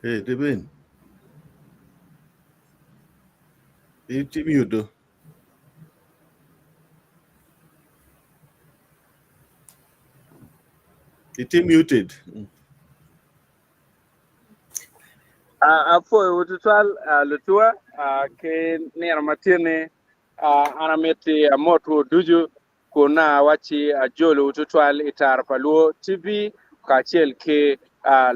Hey, Dibin. Itye mute. Itye muted. Apwoyo tutwal lutuwa ki nino matin-ni. An amiti amotwu ducu kun awacci ajolowu tutwal i Tara pa Luo TV kacel ki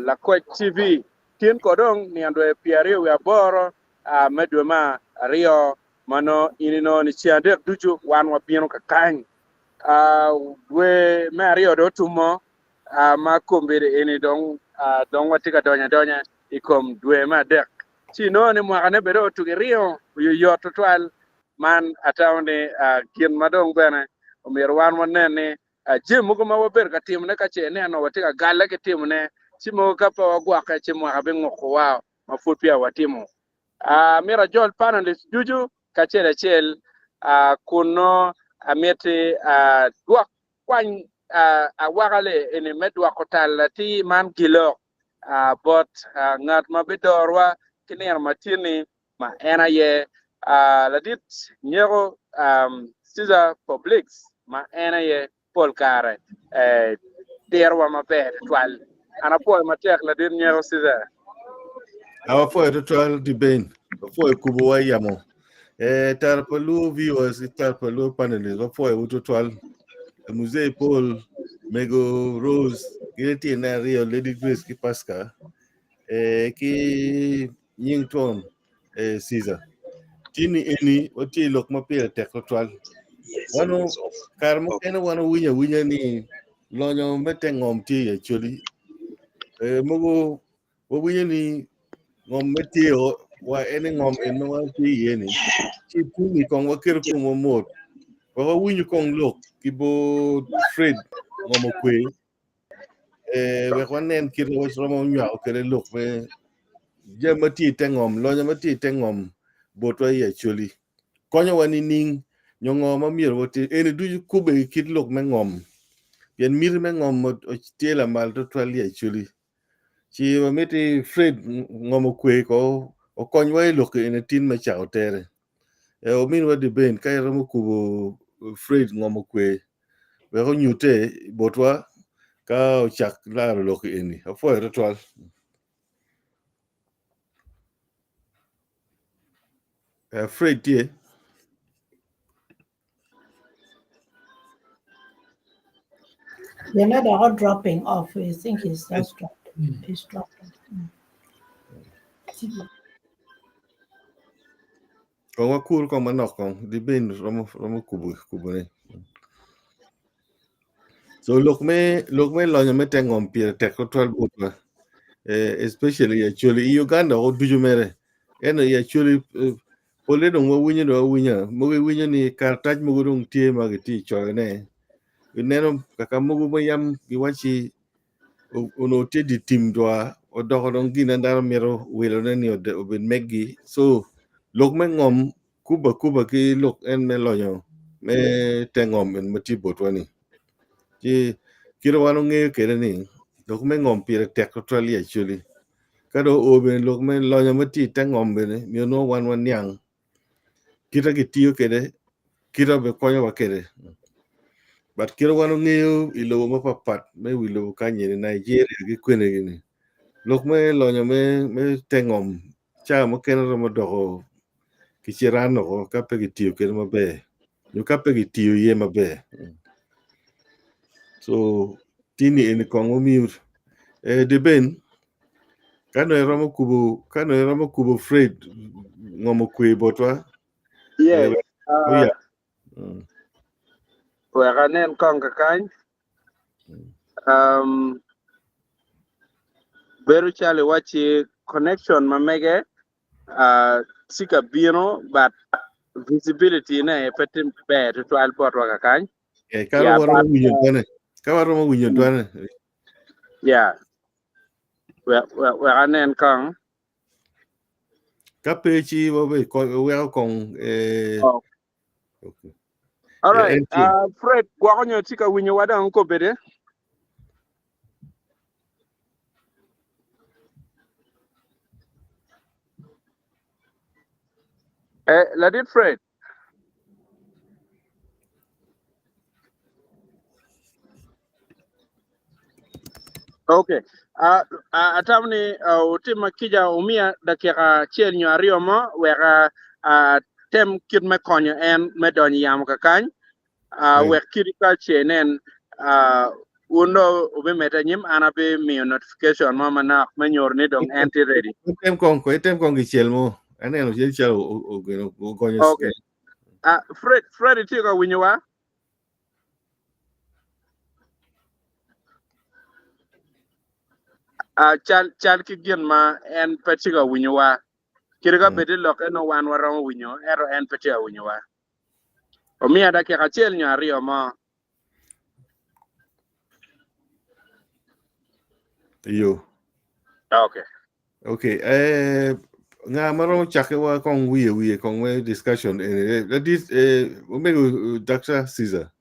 Lakwec TV. Tin ko dong nino dwe pyeraryo wiye aboro me dwe me aryo ma nongo in inongo ni ceng adek ducu wan wabino kakany. Dwe me aryo dong otumo ma kombeddi eni dong dong watye ka donyo adonya i kom dwe me adek. Ci inongo ni mwakane bene dong otugi ringo oyoyot tutwal. Man atamo ni gin ma dong bene omyero wan wanen ni jami mogo ma wabedo ka timone ka ce ineno watye ka galle ki timone ci mogo ka pe wagwokke ci mwaka bingukowa ma pud peya watimo. Amito ajol panelist ducu kacel acel kun nongo amiti dwok kwany awaka le eni me dwoko tal atir man gilok bot ngat ma bidorwa ki nino ma tye-ni ma en aye ladit nyeko Caesar Publix ma en aye pol kare tirowa maber tutwal. An apwoyo matek ladit nyeko Caesar. Apwoyo tutwal Dibeng. Apwoyo kubowa i yamo. Eh, tara pa luo viewers ki tara pa luo panelists wapwoyo tutwal. Muzee Paul, Mego Rose, gin tye ne aryo Lady Grace ki Pascal. Eh, ki nying twon eh, Caesar. Tini eni watye i lok ma pire tek tutwal. Wano kare mukene wan owinyo awinya ni lonyo me te ngom tye i Acholi. Eh, mogo wawinyo ni ngom me tye wa en ngom en ma wan tye iye ni ci tini kong waketo komwa mot wek wawinyo kong lok ki bot Fred ngom okwe eh, wek wanen kit ma waromo nywako kwede lok me jami ma tye i te ngom lonyo ma tye i te ngom botwa i Acholi konyowa nining nyo ngo ma myero watim eni ducu kubbe ki kit lok me ngom pien miti me ngom tye lamal tutwal i Acholi ci wamiti Fred ngom okwe ko okonywa i lok eni tin me cako tere e ominwa Dibeng ka iromo kubo Fred ngom okwe wek onyute botwa ka ocak laro lok eni apwoyo tutwal. Fred tye? They're not all dropping off. I think he's just dropped. He's dropped. Kong wakur kong manok kong Dibeng romo romo kubo kubone. So lok me lok me lonyo me te ngom pire tek tutwal botwa. Eh, especially i Acholi i Uganda o ducu mere. Eno i Acholi eh, pole dong wawinyo dong awinya mogo iwinyo ni karatac mogo dong tye ma gitye i coyone. Ineno kaka mogo ma yam giwacci onongo tye di tim dwa odoko dong gin ma dano mito wilone ni obed meggi. So lok me ngom kuba kuba ki lok en me lonyo me te ngom en ma tye botwa ni. Ci kite wan ongeyo kwede ni lok me ngom pire tek tutwal i Acholi. Ka dong oo bene lok me lonyo ma tye i te ngom bene myero nongo wan waniang kite gitiyo kwede kite bene konyowa kwede. But kite wan ongeyo i lobo mapapat me wi lobo kany eni Nigeria ki kwene gini. Lok me lonyo me te ngom cawa mukene romo doko kiciran oko ka pe kitiyo kwede maber nyo ka pe kitiyo iye maber. So tini eni kong omiyo Deben ka nongo iromo kubo ka nongo iromo kubo Fred ngom okwe botwa. Yes. Oya. Wek anen kong kakany. Bedo calo iwacci connection ma mege tye ka bino but visibility ne pe tye ber tutwal botwa kakany. Ka waromo winyo dwane. Ka waromo winyo dwane. Yeah. Wek anen kong. Ka pe ci waweko kong. Okay. All right. Fred, gwoko nyo tye ka winyo wa dong kobede? Ladit Fred. Okay. Atamo ni wutim kica wumiya dakika acel nyo aryo mo wek atem kit me konyo en me donyo i yamo kakany wek kiti ka ce nen wun dong wubimedde anyim an abimiyo notification mo manok me nyuto ni dong en tye ready. Item kong, item kong kicel mo. Aneno cel calo ogonyo. Okay. Fred, Fred itye ka winyowa? Cal, cal ki gin ma en pe tye ka winyowa. Kadi ka bed ni lokke nongo wan waromo winyo, ento en pe tye ka winyowa. Omiya dakika acel nyo aryo mo. Iyo. Okay. Okay. Nga ma romo cakke wa kong wiye wiye kong me discussion eni. Ladit, omego Dr. Caesar.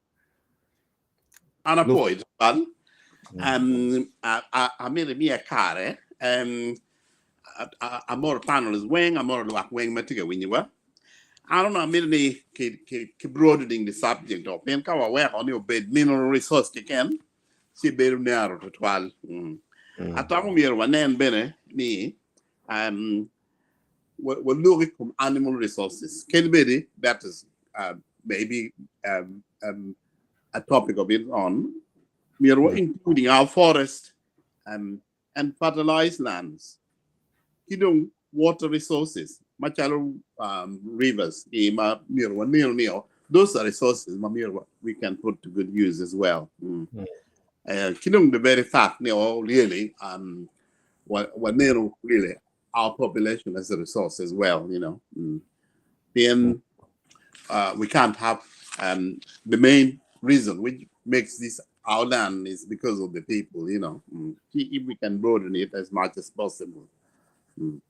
An apwoyo tutwal. Amito imiya kare. Amoro panelists weng, amoro lwak weng ma tye ka winyowa. An onongo amito ni ki broadening the subject o pien ka waweko ni obed mineral resource keken ci bedo narrow tutwal. Atamo myero wanen bene ni walok i kom animal resources. Kadi bedi that is maybe a topic of its own. Myero wa including our forest and fertilized lands ki dong water resources macalo rivers ki ma myero waneno ni those are resources ma myero we can put to good use as well. Ki dong the very fact ni really waneno really our population as a resource as well, you know. Then we can't have the main reason which makes this our land is because of the people, you know. If we can broaden it as much as possible and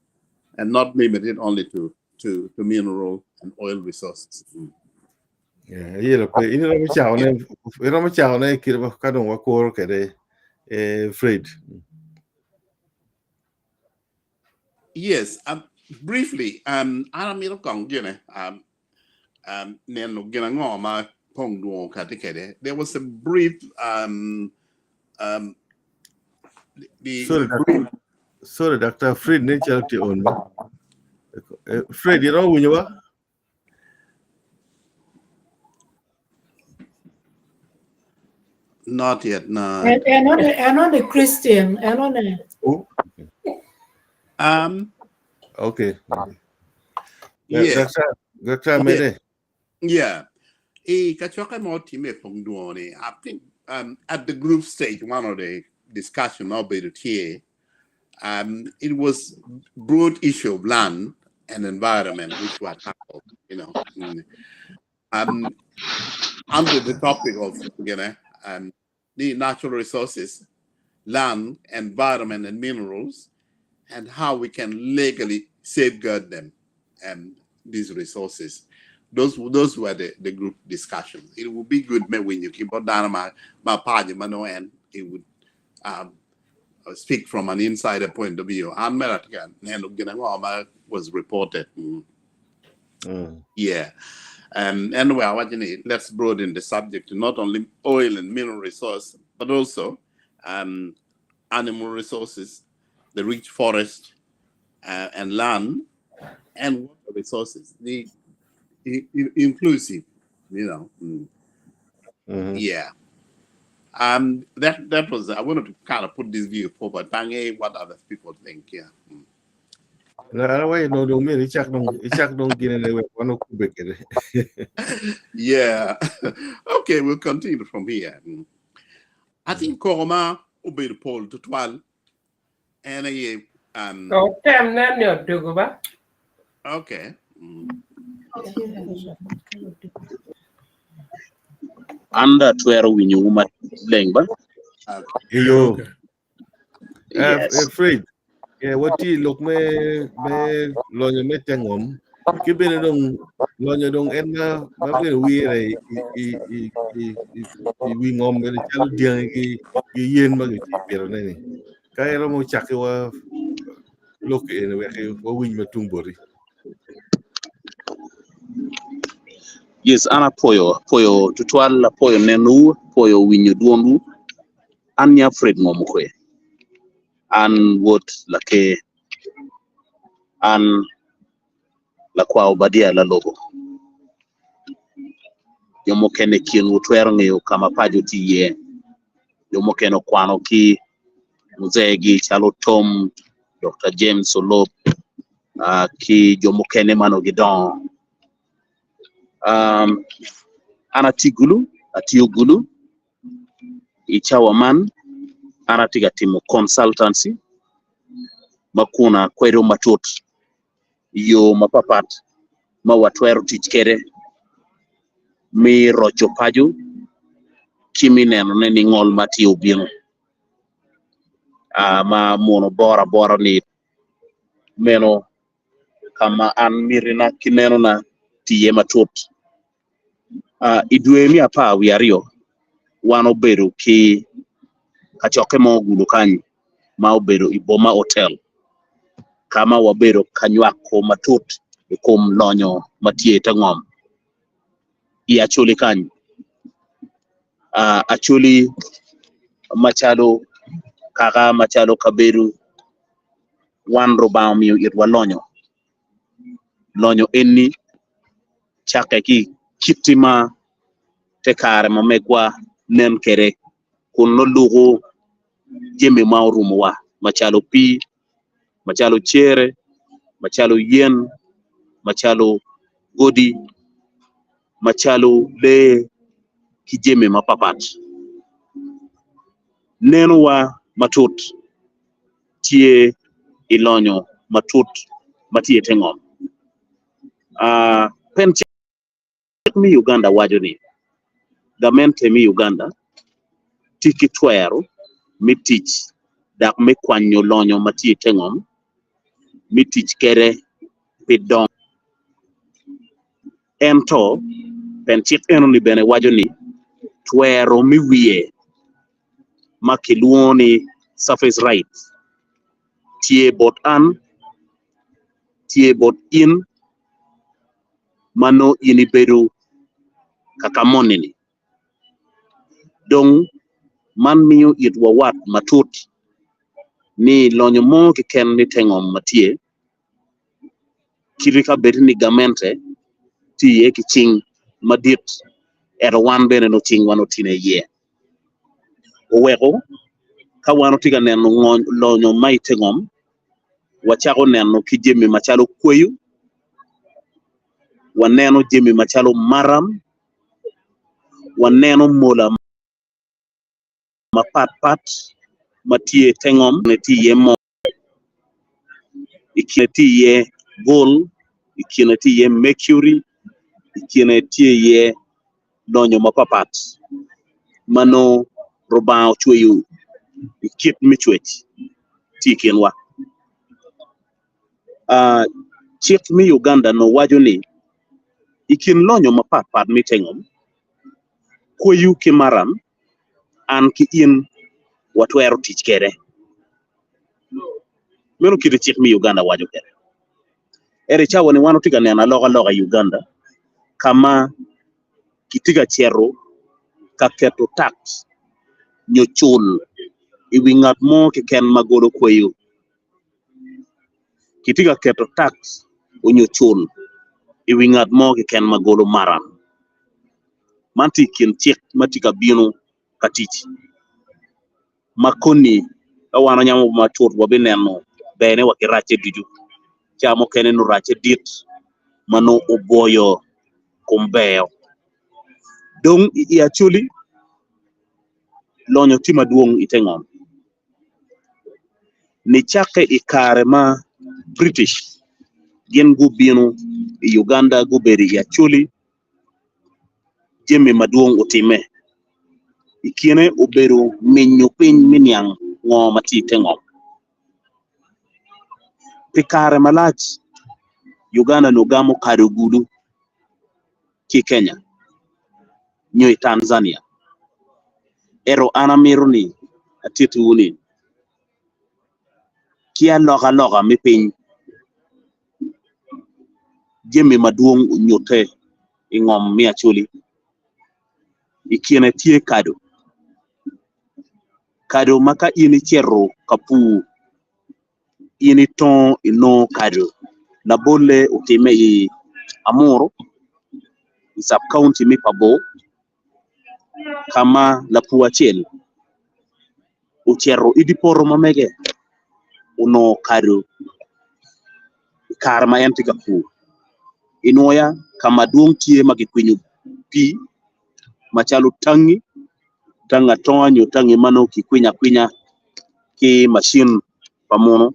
not limit it only to mineral and oil resources. Yeah, yelo pe in iromo cako ne iromo cako ne kit ma ka dong wakuro kwede Fred. Yes, briefly, an amito kong gine neno gin ango ma pong dwongo kati kwede. There was a brief the Sorry, brief sorry, Dr. Fred ne calo tye on ba. Fred, iromo winyo ba? Not yet, no. And on the Christian, and on the Oh, okay. Yeah. Dr. Mede. Yeah. E kachoke mo time pong duone. I think at the group stage, one of the discussion about it here, it was broad issue of land and environment, which were tackled, you know. Under the topic of, you know, the natural resources, land, environment, and minerals, and how we can legally safeguard them and these resources. Those were the group discussions. It would be good when you keep on down my party, and it would speak from an insider point of view. Was reported. Yeah. Anyway, let's broaden the subject to not only oil and mineral resource, but also animal resources, the rich forest and land and water resources. The, inclusive, you know. Yeah. That was, I wanted to kind of put this view forward. Bange, what other people think, yeah. Na ara way no dong mi ichak dong gine ne we wano kube kede. Yeah. Okay, we'll continue from here. I think Koroma obedo pol tutwal en aye Oh, tem nen ni odugo ba. Okay. Anda twero winyo uma leng ba? Okay. Iyo. Okay. Yes. Fred, wati lok me lonyo me tengom ki bene dong lonyo dong en ma bene wire i wi ngom bene calo dyangi ki yen ma gitye pito ne ni. Ka iromo caki wa lok eni wek wawinj ma tung boti. Yes, an apoyo tutwal, apoyo nenu, apoyo winyo dwondu. An nya Fred Ngomukwe. An wot lake. An lakwa Obadia Lalobo. Jo mukene kin wutwero ng'eyo kama paco tye iye. Jo mukene okwano ki muzegi calo Tom, Dr. James Olop, ki jo mukene ma onongo gidongo. An atye Gulu, atiyo Gulu. I cawa man, an atye ka timo consultancy ma kun akwedo matut yo mapapat ma watwero tic kwede me roco paco ki me nenone ni ngol ma tye obino ma muno boro abora ni meno ka ma an mitina ki nenona tye iye matut. I dwe me apar wiye aryo, wan obedo ki kacokke mo ogudo kany ma obedo i Boma Hotel ka ma wabedo ka nywako matut i kom lonyo ma tye i te ngom i Acholi kany. Acholi macalo kaka macalo kabedo wan Rubanga omiyo itwa lonyo. Lonyo eni cakke ki kiti ma te kare ma megwa nen kwede kun nongo luko jami ma orumowa macalo pii, macalo cere, macalo yen, macalo godi, macalo lee ki jami mapapat. Nenowa matut tye i lonyo matut ma tye i te ngom. Pen cik me Uganda waco ni gamente me Uganda tye ki twero me tic dok me kwanyo lonyo ma tye i te ngom me tic kwede pi dongo. Ento pen cik enoni bene waco ni twero me wiye ma kilwongo ni surface rights tye bot an, tye bot in ma nongo in ibedo kaka moni-ni. Dong man miyo itwa wat matut ni lonyo mo keken me te ngom ma tye kite ka bed ni gamente tye iye ki cing madit ento wan bene nongo cingwa nongo tye iye. Oweko ka wan watye ka neno lonyo ma i te ngom wacako neno ki jami macalo kweyo, waneno jami macalo maram, waneno mola mapatpat ma tye i te ngom tye iye moo, i kine tye iye gold, i kine tye iye mercury, i kine tye iye lonyo mapatpat ma nongo Rubanga ocweyo i kit me cwec tye i kinwa. Cik me Uganda nongo waco ni i kin lonyo mapatpat me te ngom, kweyo ki maram an ki in watwero tic kwede. Meno kit cik me Uganda waco kwede. Ento i cawa-ni wan watye ka neno alokaloka i Uganda ka ma kitye ka cito ka keto tax nyo cul i wi ngat mo keken ma golo kweyo. Kitye ka keto tax onyo cul i wi ngat mo keken ma golo maram. Man tye i kin cik ma tye ka bino ka tic ma koni ka wan wanyamo matut wabineno berne wa ki racce ducu. Ca mukene nongo racce dit ma nongo obwoyo kom ber. Dong i Acholi lonyo tye madwong i te ngom. Nicakke i kare ma British gin gubino i Uganda gubedo i Acholi, jami madwong otimme. I kine obedo minyo piny me niang ngo ma tye i te ngom. Pi kare malac, Uganda onongo gamo kado gudo ki i Kenya nyo i Tanzania. Ento an amito ni atittiwu ni, ki alokaloka me piny, jami madwong onyutte i ngom me Acholi. I kine tye kado, kado ma ka in icito ka pur in itongo inongo kado. Labolle otimme i Amuru i cab kaunti me Pabor ka ma lapur acel ocito i dye poto ma mege onongo kado i kare ma en tye ka pur. I nwoya ka ma dwong tye ma kikwinyo pii macalo tangi, tangi atonga nyo tangi ma nongo kikwinyo akwinya ki macin pa munu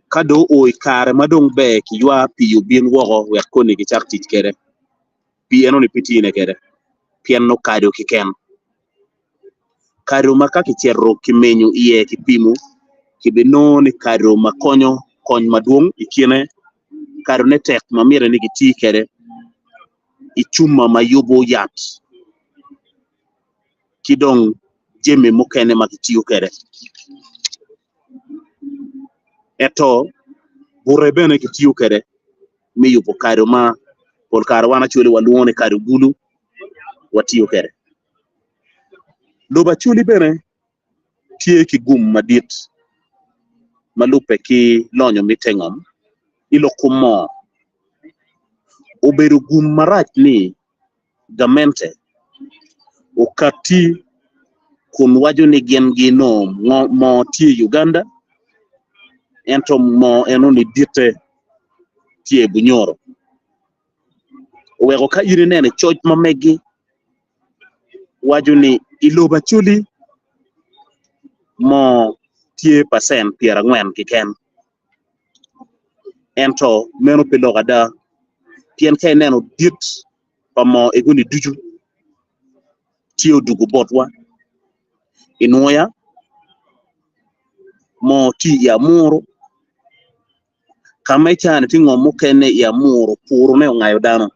ka dong oo i kare ma dong ber kiywa pii obin woko wek koni kicak tic kwede pii enoni pe tine kwede pien nongo kado keken kado ma ka kicito kimenyo iye kipimo kibinongo ni kado ma konyo kony madwong i kine kadone tek ma mitte ni kiti kwede i cuma ma yubo yat ki dong jami mukene ma kitiyo kwede. Ento bute bene kitiyo kwede me yubo kado ma pol kare wan Acholi walwongo ni kado bulu watiyo kwede. Lobo Acholi bene tye ki gum madit ma lubbe ki lonyo me te ngom i lok kom moo. Obedo gum marac ni gamente okatti kun waco ni gin ginongo moo tye i Uganda ento moo enoni ditte tye i Bunyoro oweko ka in ineno i coc ma megi waco ni i lobo Acholi moo tye pacent 40 keken. Ento meno pe lok ada, pien ka ineno dit pa moo egoni ducu tye odwogo botwa i nwoya, moo tye i amuru, ka ma icano tye ngom mukene i amuru purune ongayo dano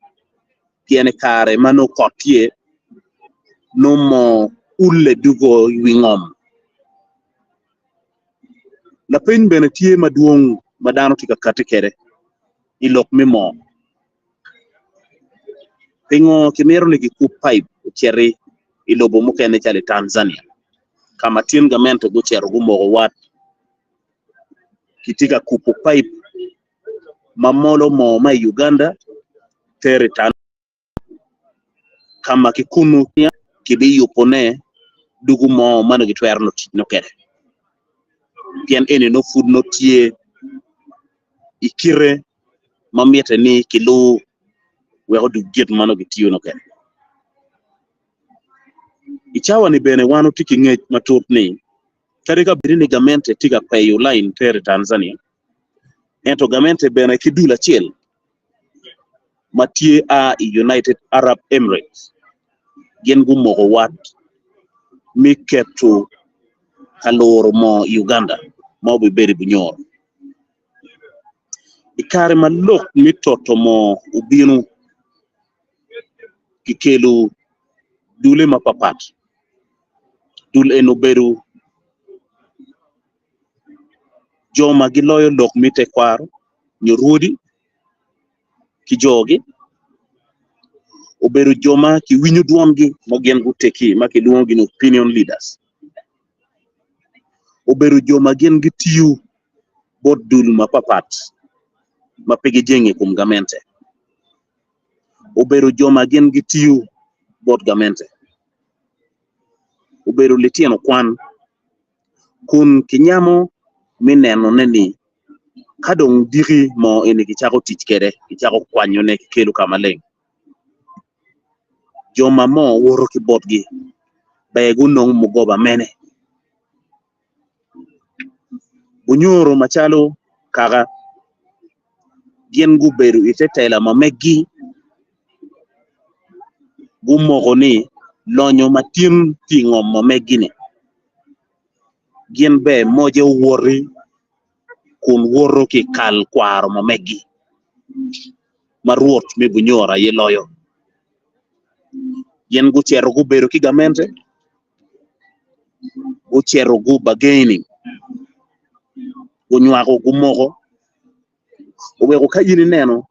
pien i kare ma nongo kot tye nongo moo ulle dugo i wi ngom. Lapeny bene tye madwong ma dano tye ka kati kwede i lok me moo. Pingo kimito ni gikub paip ociti i lobo mukene calo i Tanzania ka ma tin gamente gucito gumoko wat kitye ka kubo paip ma molo moo ma i Uganda tero i Tanzania? Ka ma ki kunnu kibiyubone dugu mo ma nongo gitwero nongo tic nongo kwede, pien eni nongo pud nongo tye i kite ma mitte ni kilur wek odug gin ma nongo gitiyo nongo kwede. I cawa-ni bene wan watye ki ngec matut ni kadi ka bed ni gamente tye ka peyo lain tero i Tanzania, ento gamente bene ki dul acel ma tye a i United Arab Emirates gin gumoko wat me keto ka luro moo i Uganda ma obibedo i Bunyoro. I kare ma lok me toto moo obino, kikelo dule mapapat. Dul eni obedo jo ma giloyo lok me tekwaro nyo rwodi ki jogi obedo jo ma kiwinyo dwongi ma gin guteggi ma kilwongogi ni opinion leaders. Obedo jo ma gin gitiyo bot dul mapapat ma pe gijenge i kom gamente. Obedo jo ma gin gitiyo bot gamente. Obedo litino kwan kun kinyamo me nenone ni ka dong diki mo eni kicako tic kwede, kicako kwanyone kikelo ka maleng. Jo ma moo woto ki botgi ber gunong mugoba mene? Bunyoro macalo kaka gin gubedo i te tela ma meggi gumoko ni lonyo ma tin tye i ngom ma meggi-ni gin ber moje owoti kun woto ki i kal kwaro ma meggi ma Rwot me Bunyoro aye loyo. Gin gucito gubedo ki gamente, gucito gu bargaining, gunywako gumoko, oweko ka in ineno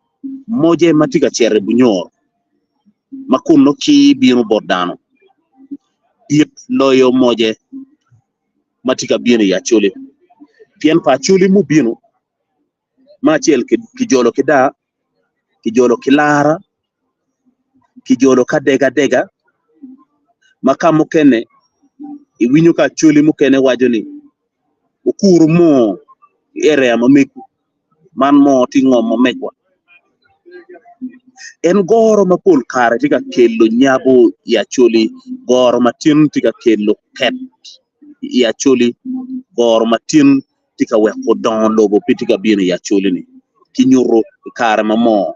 moje ma tye ka cito i Bunyoro ma kun nongo kir bino bot dano dit loyo moje ma tye ka bino i Acholi pien pa Acholi mubino ma acel kijolo ki daa, kijolo ki lara, kijolo ki adegadega ma ka mukene iwinyo ka acholi mukene waco ni wukuru moo i area ma megwu man moo tye ngom ma megwa. En goro ma pol kare tye ka kelo nyabo i acholi, goro ma tin tye ka kelo ket i acholi, goro ma tin tye ka weko dongo lobo pe tye ka bino i acholi-ni ki nyuto i kare ma moo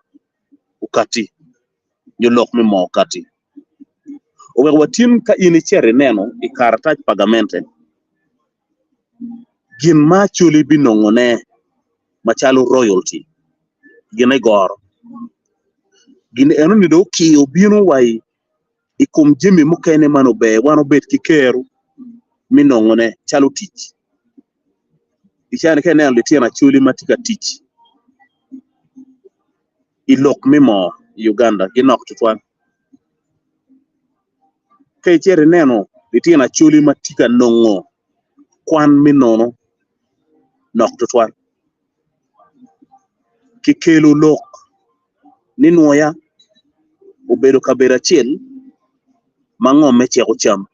okatti nyo lok me moo okatti. Oweko watin ka in icito ineno i karatac pa gamente gin ma acholi binongone macalo royalty gine goro gin enoni dong okiyo bino wa i kom jami mukene ma nongo ber wan obed ki kero me nongone calo tic. I caa-ni ka ineno litino acholi ma tye ka tic i lok me moo i Uganda ginok tutwal. Ka icito ineno litino acholi ma tye ka nongo kwan me nono nok tutwal. Kikelo lok ni nwoya obedo kabedo acel ma ngomme ceko cam.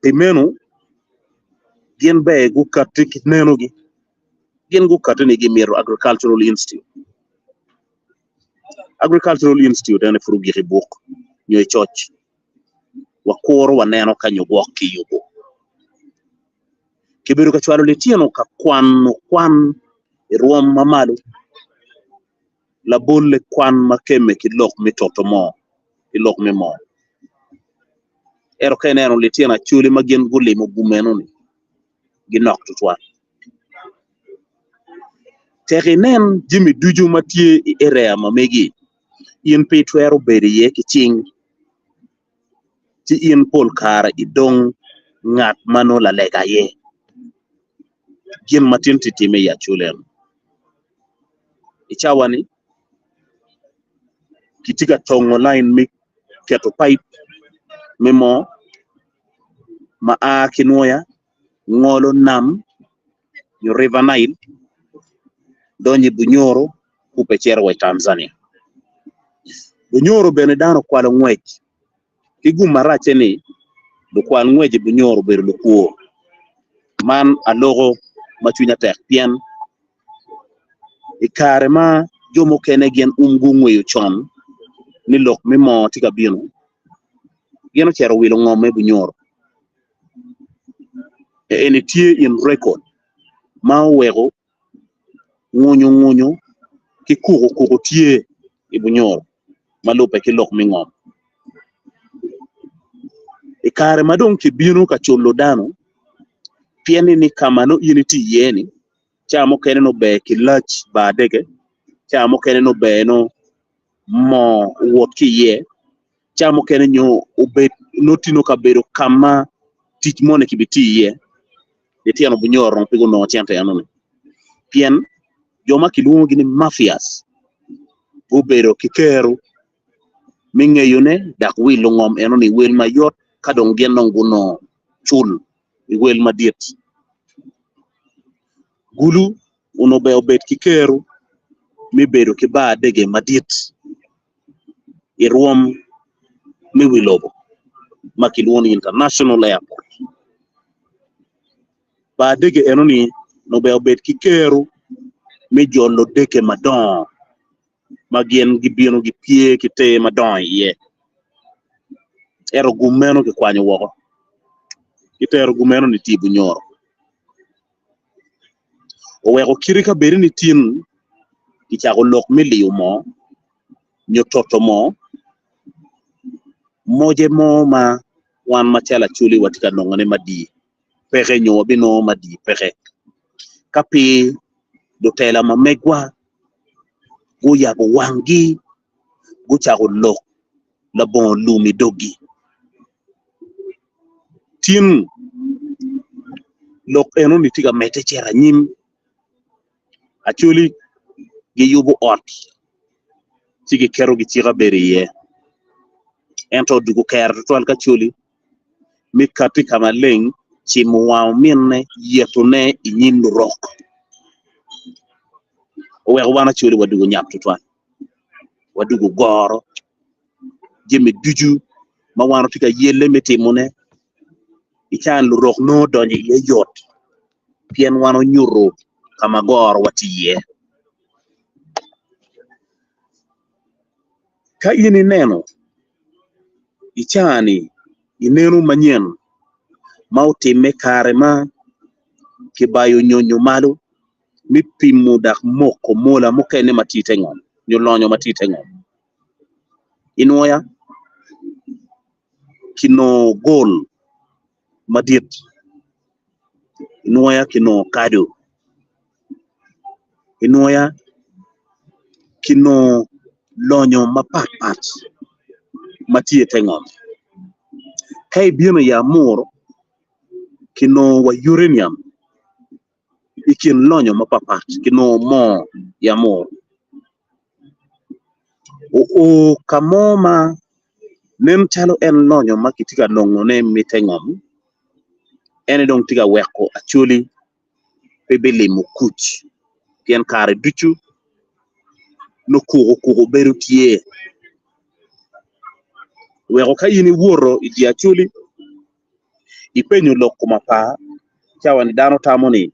Pi meno, gin ber gukatti ki nenogi. Gin gukatti ni gimito Agricultural Institute. Agricultural Institute ene pud ogik i buk nyo i coc. Wakuro waneno ka nyo gwok kiyubo. Kibedo ka cwalo litino ka kwano kwan i rwom ma malo. Labolle kwan ma kemme ki lok me toto moo ki lok me moo. Ento ka ineno litino acholi ma gin gulimo gumeno-ni ginok tutwal. Tek inen jami ducu ma tye i area ma megi, in pe itwero bedo iye ki cing, ci in pol kare idong ngat ma nongo lalega aye. Gin ma tin tye time i Acholi eno. I cawa-ni kitye ka tongo lain me keto paip me moo ma a ki nwoya ngolo nam nyo River Nile donyo i Bunyoro kubbe cito wa i Tanzania. Bunyoro bene dano okwalo ngwec ki gum maracce ni lukwal ngwec i Bunyoro obedo lukwo. Man aloko ma cwinya tek pien i kare ma jo mukene gin um gungweyo con ni lok me moo tye ka bino, gin ocito wilo ngom me Bunyoro. Eni tye in record ma oweko ngunyu ngunyu ki kuku kuku tye i Bunyoro ma lubbe ki lok me ngom. I kare ma dong kibino ka culo dano pien ni ka ma nongo in itye iye ni ca mukene nongo ber kilac bar dege, ca mukene nongo ber nongo moo owot ki iye. Ca mukene nyo obed nongo tye nongo kabedo ka ma tic moni kibitiyo iye, litino bunyoro dong pe gunongo cente enoni pien jo ma kilwongogi ni mafias gubedo ki kero me ngeyone dok wilo ngom enoni i wel mayot ka dong gin dong gunongo cul i wel madit. Gulu onongo ber obed ki kero me bedo ki bar dege madit i rwom me wi lobo ma kilwongo ni International Airport. Bar dege enoni onongo ber obed ki kero me jolo dege madongo ma gin gibino gipye ki ter madongo iye. Ento gum meno kikwanyo woko, kitero gum meno ni tye i Bunyoro. Oweko kite ka bedi ni tin kicako lok me liyo moo nyo toto moo, moje mo ma wan macalo Acholi watye ka nongone madii peke nyo wabinongo madii peke ka pi lutela ma megwa guyabo wanggi gucako lok labongo lum i doggi. Tin lok enoni tye ka medde cito anyim Acholi giyubo ot ci giketo gicika bedo iye ento odwogo kero tutwal ki Acholi me kati ka maleng cimo wang ominne yetone i nyim lurok oweko wan Acholi wadwogo nyap tutwal wadwogo goro jami ducu ma wan watye ka yelle me timone i caa-ni lurok nongo donyo iye yot pien wan onyuto ka ma gorowa tye iye. Ka in ineno i caa-ni ineno manyen ma otimme kare ma kibayo nyonyo malo me pimo dok moko mola mukene ma tye i te ngom nyo lonyo ma tye i te ngom. Inwoya kinongo gol madit, inwoya kinongo kado, inwoya kinongo lonyo mapatpat ma tye i te ngom. Ka ibino i Amur kinongo wa uranium i kin lonyo mapatpat kinongo moo i Amur. Oo ka mo ma nen calo en lonyo ma kitye ka nongone mitte ngom en aye dong tye ka weko Acholi pe bilimo kuc pien kare ducu nongo kuku kuku bedo tye weko ka in iwoto i dye Acholi ipenyo lok kom apar cawa-ni dano tamo ni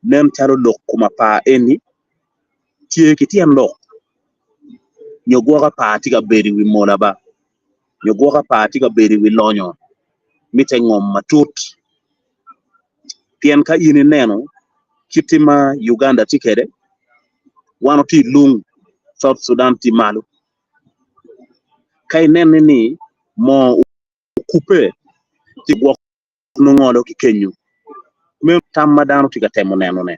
nen calo lok kom apar eni tye ki tyen lok nyo gwok apar tye ka bedo i wi mola ba nyo gwok apar tye ka bedo i wi lonyo mitte ngom matut pien ka in ineno kiti ma Uganda tye kwede wan watye i lung South Sudan tye malo ka inene ni moo okubbe ci gwok nongo ngolo ki kenyo. Meno tam ma dano tye ka temo nenone.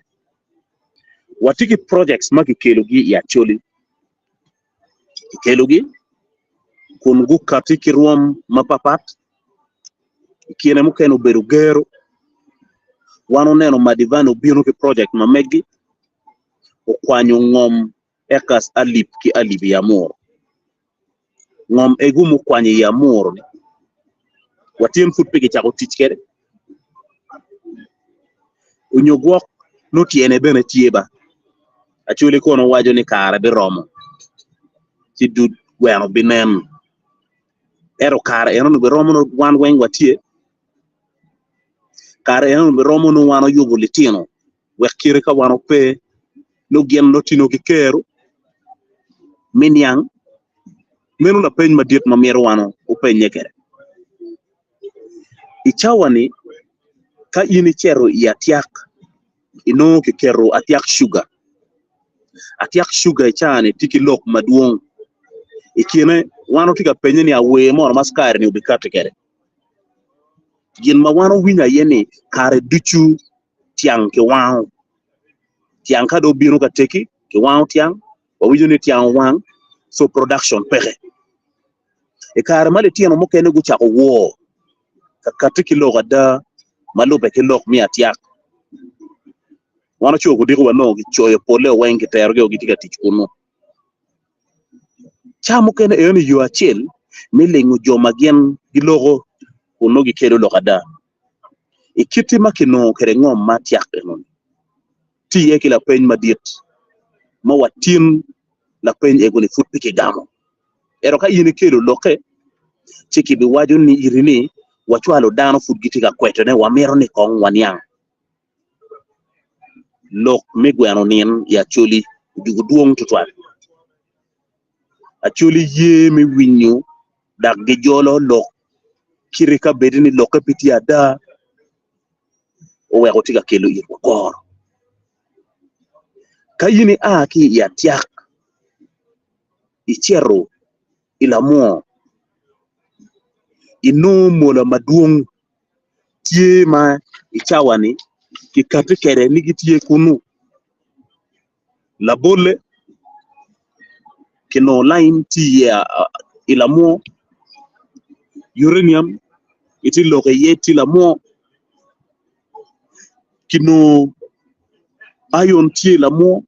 Watye ki projects ma kikelogi i Acholi. Kikelogi kun gukati ki rwom mapapat. I kine mukene obedo gero. Wan oneno Madivani obino ki project ma meggi, okwanyo ngom acres alip ki alip i Amuru. Ngom egu mukwanyo i Amuru-ni watyen pud pe kicako tic kwede onyo gwok nongo tyene bene tye ba Acholi kono waco ni kare biromo ci dud gweno binen ento kare enoni biromo nongo wan weng watye kare enoni biromo nongo wan oyubo litino wek kite ka wan ope nongo gin nongo tino ki kero me niang meno lapeny madit ma myero wan openye kwede. I cawa-ni ka in icito i atyak inongo kiketo atyak cuga, atyak cuga i cawa-ni tye ki lok madwong i kine wan watye ka penye ni awer mono ma cukari-ni obikati kwede gin ma wan owinyo aye ni kare ducu tyang kiwango, tyang ka dong obino ka teki kiwango tyang wawinyo ni tyang owang so production peke. I kare ma litino mukene gucako wor ka kati ki lok ada ma lube ki lok me atyak, wan oco kudiko wanongo kicoyo pole weng kiterogi o gitye ka tic kunu. Ca mukene eno ni yo acel me lingo jo ma gin giloko kun nongo gikelo lok ada. I kite ma kinongo kwede ngom ma atyak enoni. Tye iye ki lapeny madit ma watin lapeny ego-ni pud pe kigamo. Ento ka in ikelo lokke, ci kibiwaco ni iri ni wacwalo dano pud gitye ka kwetone, wamito ni kong waniang lok me gweno nin i Acholi odugo dwong tutwal. Acholi ye me winyo dok gijolo lok kite ka bedi ni lokke pe tye ada oweko tye ka kelo itwa koro. Ka in ia ki i atyak icito i lamwo inongo mola madwong tye ma i cawa-ni kikati kwede ni gitye kunu. Labolle, kinongo lime tye iye i lamwo, uranium itye lok iye tye lamwo, kinongo iron tye i lamwo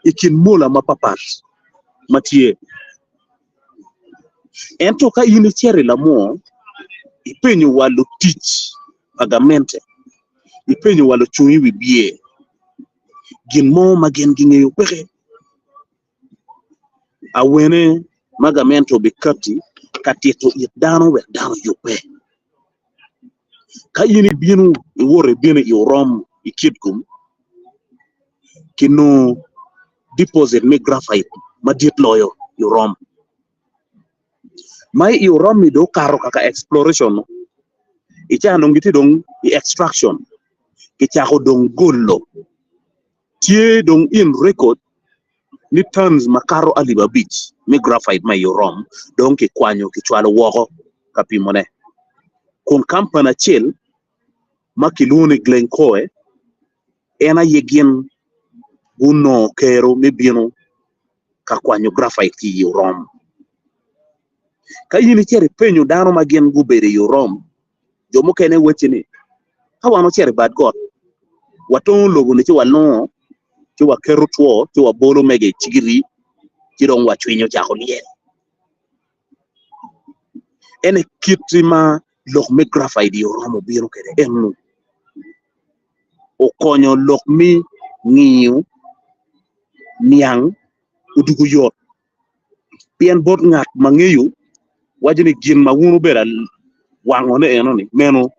i kin mola mapatpat ma tye. Ento ka in icito i lamwo ipenyo wa lutic pa gamente, ipenyo wa lucung i wi bye gin mo ma gin gingeyo peke. Awene ma gamente obikatti ka tito it dano wek dano oyubbe. Ka in ibino iwoto ibino i orom i Kitgum, kinongo deposit me graphite madit loyo i orom. Ma i orom-mi dong okato kaka exploration i ca dong gitye dong i extraction kicako dong golo tye dong in record ni tons makato alip abic me graphite ma i orom dong kikwanyo kicwalo woko ka pimone kun kampani acel ma kilwongo ni Glencoe en aye gin gunongo kero me bino ka kwanyo graphite ki i orom. Ka in icito ipenyo dano ma gin gubedo i orom, jo mukene wacci ni, Ka wan ocito i bad got, watongo lobo-ni ci wanongo, ci waketo two, ci wabolo mege i cigiri, ci dong wacwinyo cako lyel. En aye kit ma lok me graphite i orom obino kwede eno. Okonyo lok me ngiyo niang odwogo yot pien bot ngat ma ngeyo waco ni gin ma wun wubedo wangone eno-ni meno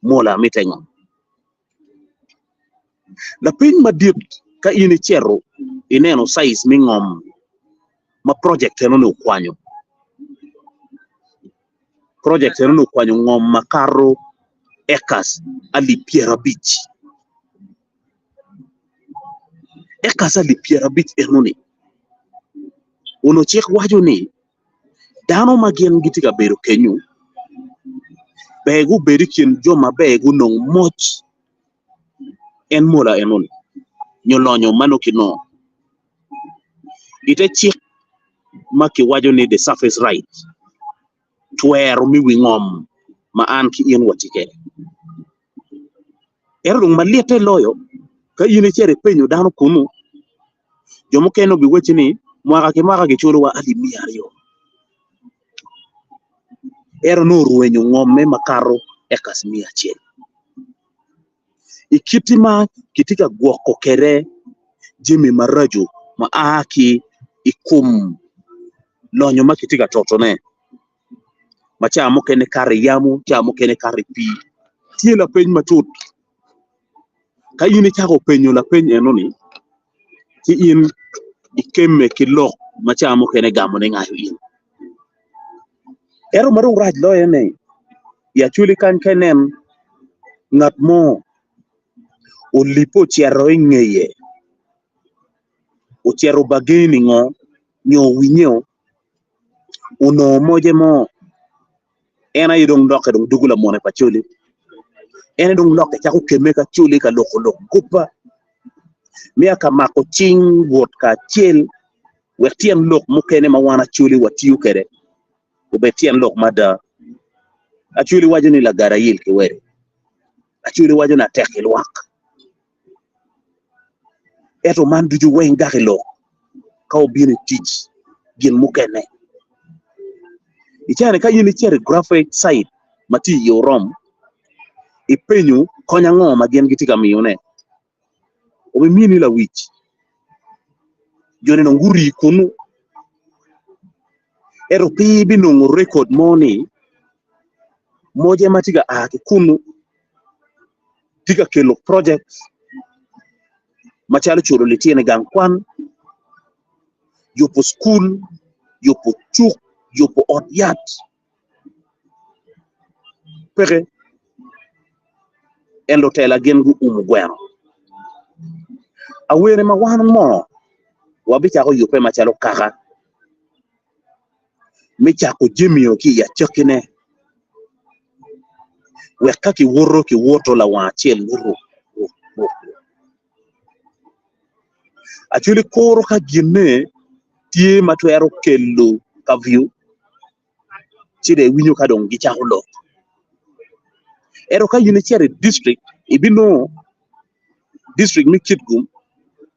mola mitte ngo. Lapeny madit ka in icito ineno caic me ngom ma project eno-ni okwanyo, project eno-ni okwanyo ngom makato acres alip pyerabic. Acres alip pyerabic eno-ni onongo cik waco ni dano ma gin gitye ka bedo kenyo ber gubed i kin jo maber gunong moc en mola eno-ni nyo lonyo ma nongo kinongo ite cik ma kiwaco ni the surface right twero me wi ngom ma an ki in watye kwede. Ento dong malitte loyo ka in icito ipenyo dano kunu, jo mukene obiwacci ni mwaka ki mwaka giculowa alip 200. Ento nongo orwenyo ngomme makato acres 100. I kit ma kitye ka gwoko kwede jami maraco ma a ki i kom lonyo ma kitye ka totone, ma ca mukene kato i yamo, ca mukene kato i pii, tye lapeny matut. Ka in icako penyo lapeny enoni, ci in ikemme ki lok ma ca mukene gamone ngayo in. Ento ma dong rac loyo ni, i Acholi kany ka inen ngat mo olibbe ocito i ngeye, ocito bageni ngo nyo owinye onongo moce mo, en aye dong lokke dong dwogo lamone pa Acholi. En aye dong lokke cako kemme ki Acholi ka loko lok goba me ka mako cing wot kacel wek tyen lok mukene ma wan Acholi watiyo kwede obed tyen lok mada. Acholi waco ni lagada ayel ki wede. Acholi waco ni atek ki lwak. Ento man ducu weng gak i lok ka obino i tic gin mukene. I cani ka in icito i graphic site ma tye i Orom, ipenyo kony ango ma gin gitye ka miyone. Obimini lawic. Joni dong gurii kunnu. Ento pe ibinongo rekod mo ni moce ma tye ka a ki kunnu tye ka kelo project macalo culo litino i gang kwan, yubo cukul, yubo cuk, yubo ot yat. Peke. En lutela gin guumo gweno. Awene ma wan mo wabicako yubbe macalo kaka me cako jamio ki i acakkine wek ka kiwoto kiwoto lawang acel ni ruk ruk ruk. Actually kuro ka ginne tye ma twero kelo kavyu ci dong iwinyo ka dong gicako lok. Ento ka in icito i district ibinongo district me Kitgum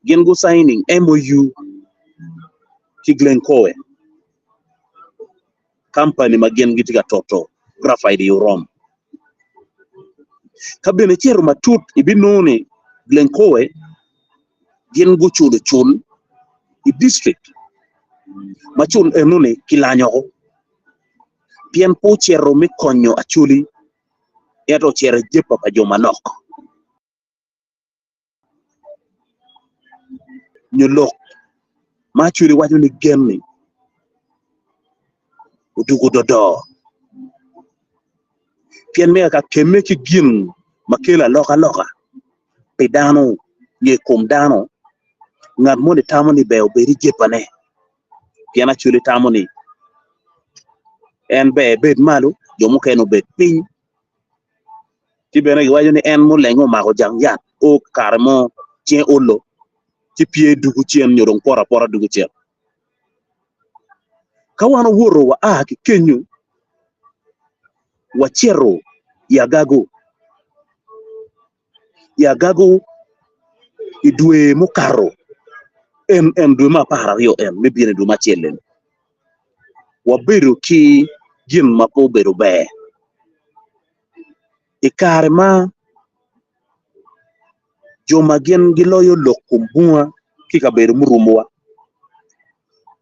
gin gu signing MOU ki Glencoe company ma gin gitye ka toto graphite i Orom. Ka bene icito matut ibinongo ni Glencoe gin guculo cul i district ma cul enoni kilanyoko pien pe ocito me konyo Acholi ento ocito i jepa pa jo manok nyo lok ma Acholi waco ni gen-ni odwogo dodo pien me ka kemme ki gin ma kelo alokaloka pi dano nyo i kom dano, ngat moni tamo ni ber obed i jepane pien Acholi tamo ni en ber ebed malo jo mukene obed piny. Ci bene giwaco ni en mulenge omako jang yat o kare mo cinge olo ci pye dugo cen nyo dong poto apota dugo cen. Ka wan owoto wa a ki kenyo wacito i Agago. I Agago i dwe mukato en en dwe me 12 en me bino i dwe me acel eni wabedo ki gin ma pe obedo ber i kare ma jo ma gin giloyo lok kom bunga ki i kabedo murumowa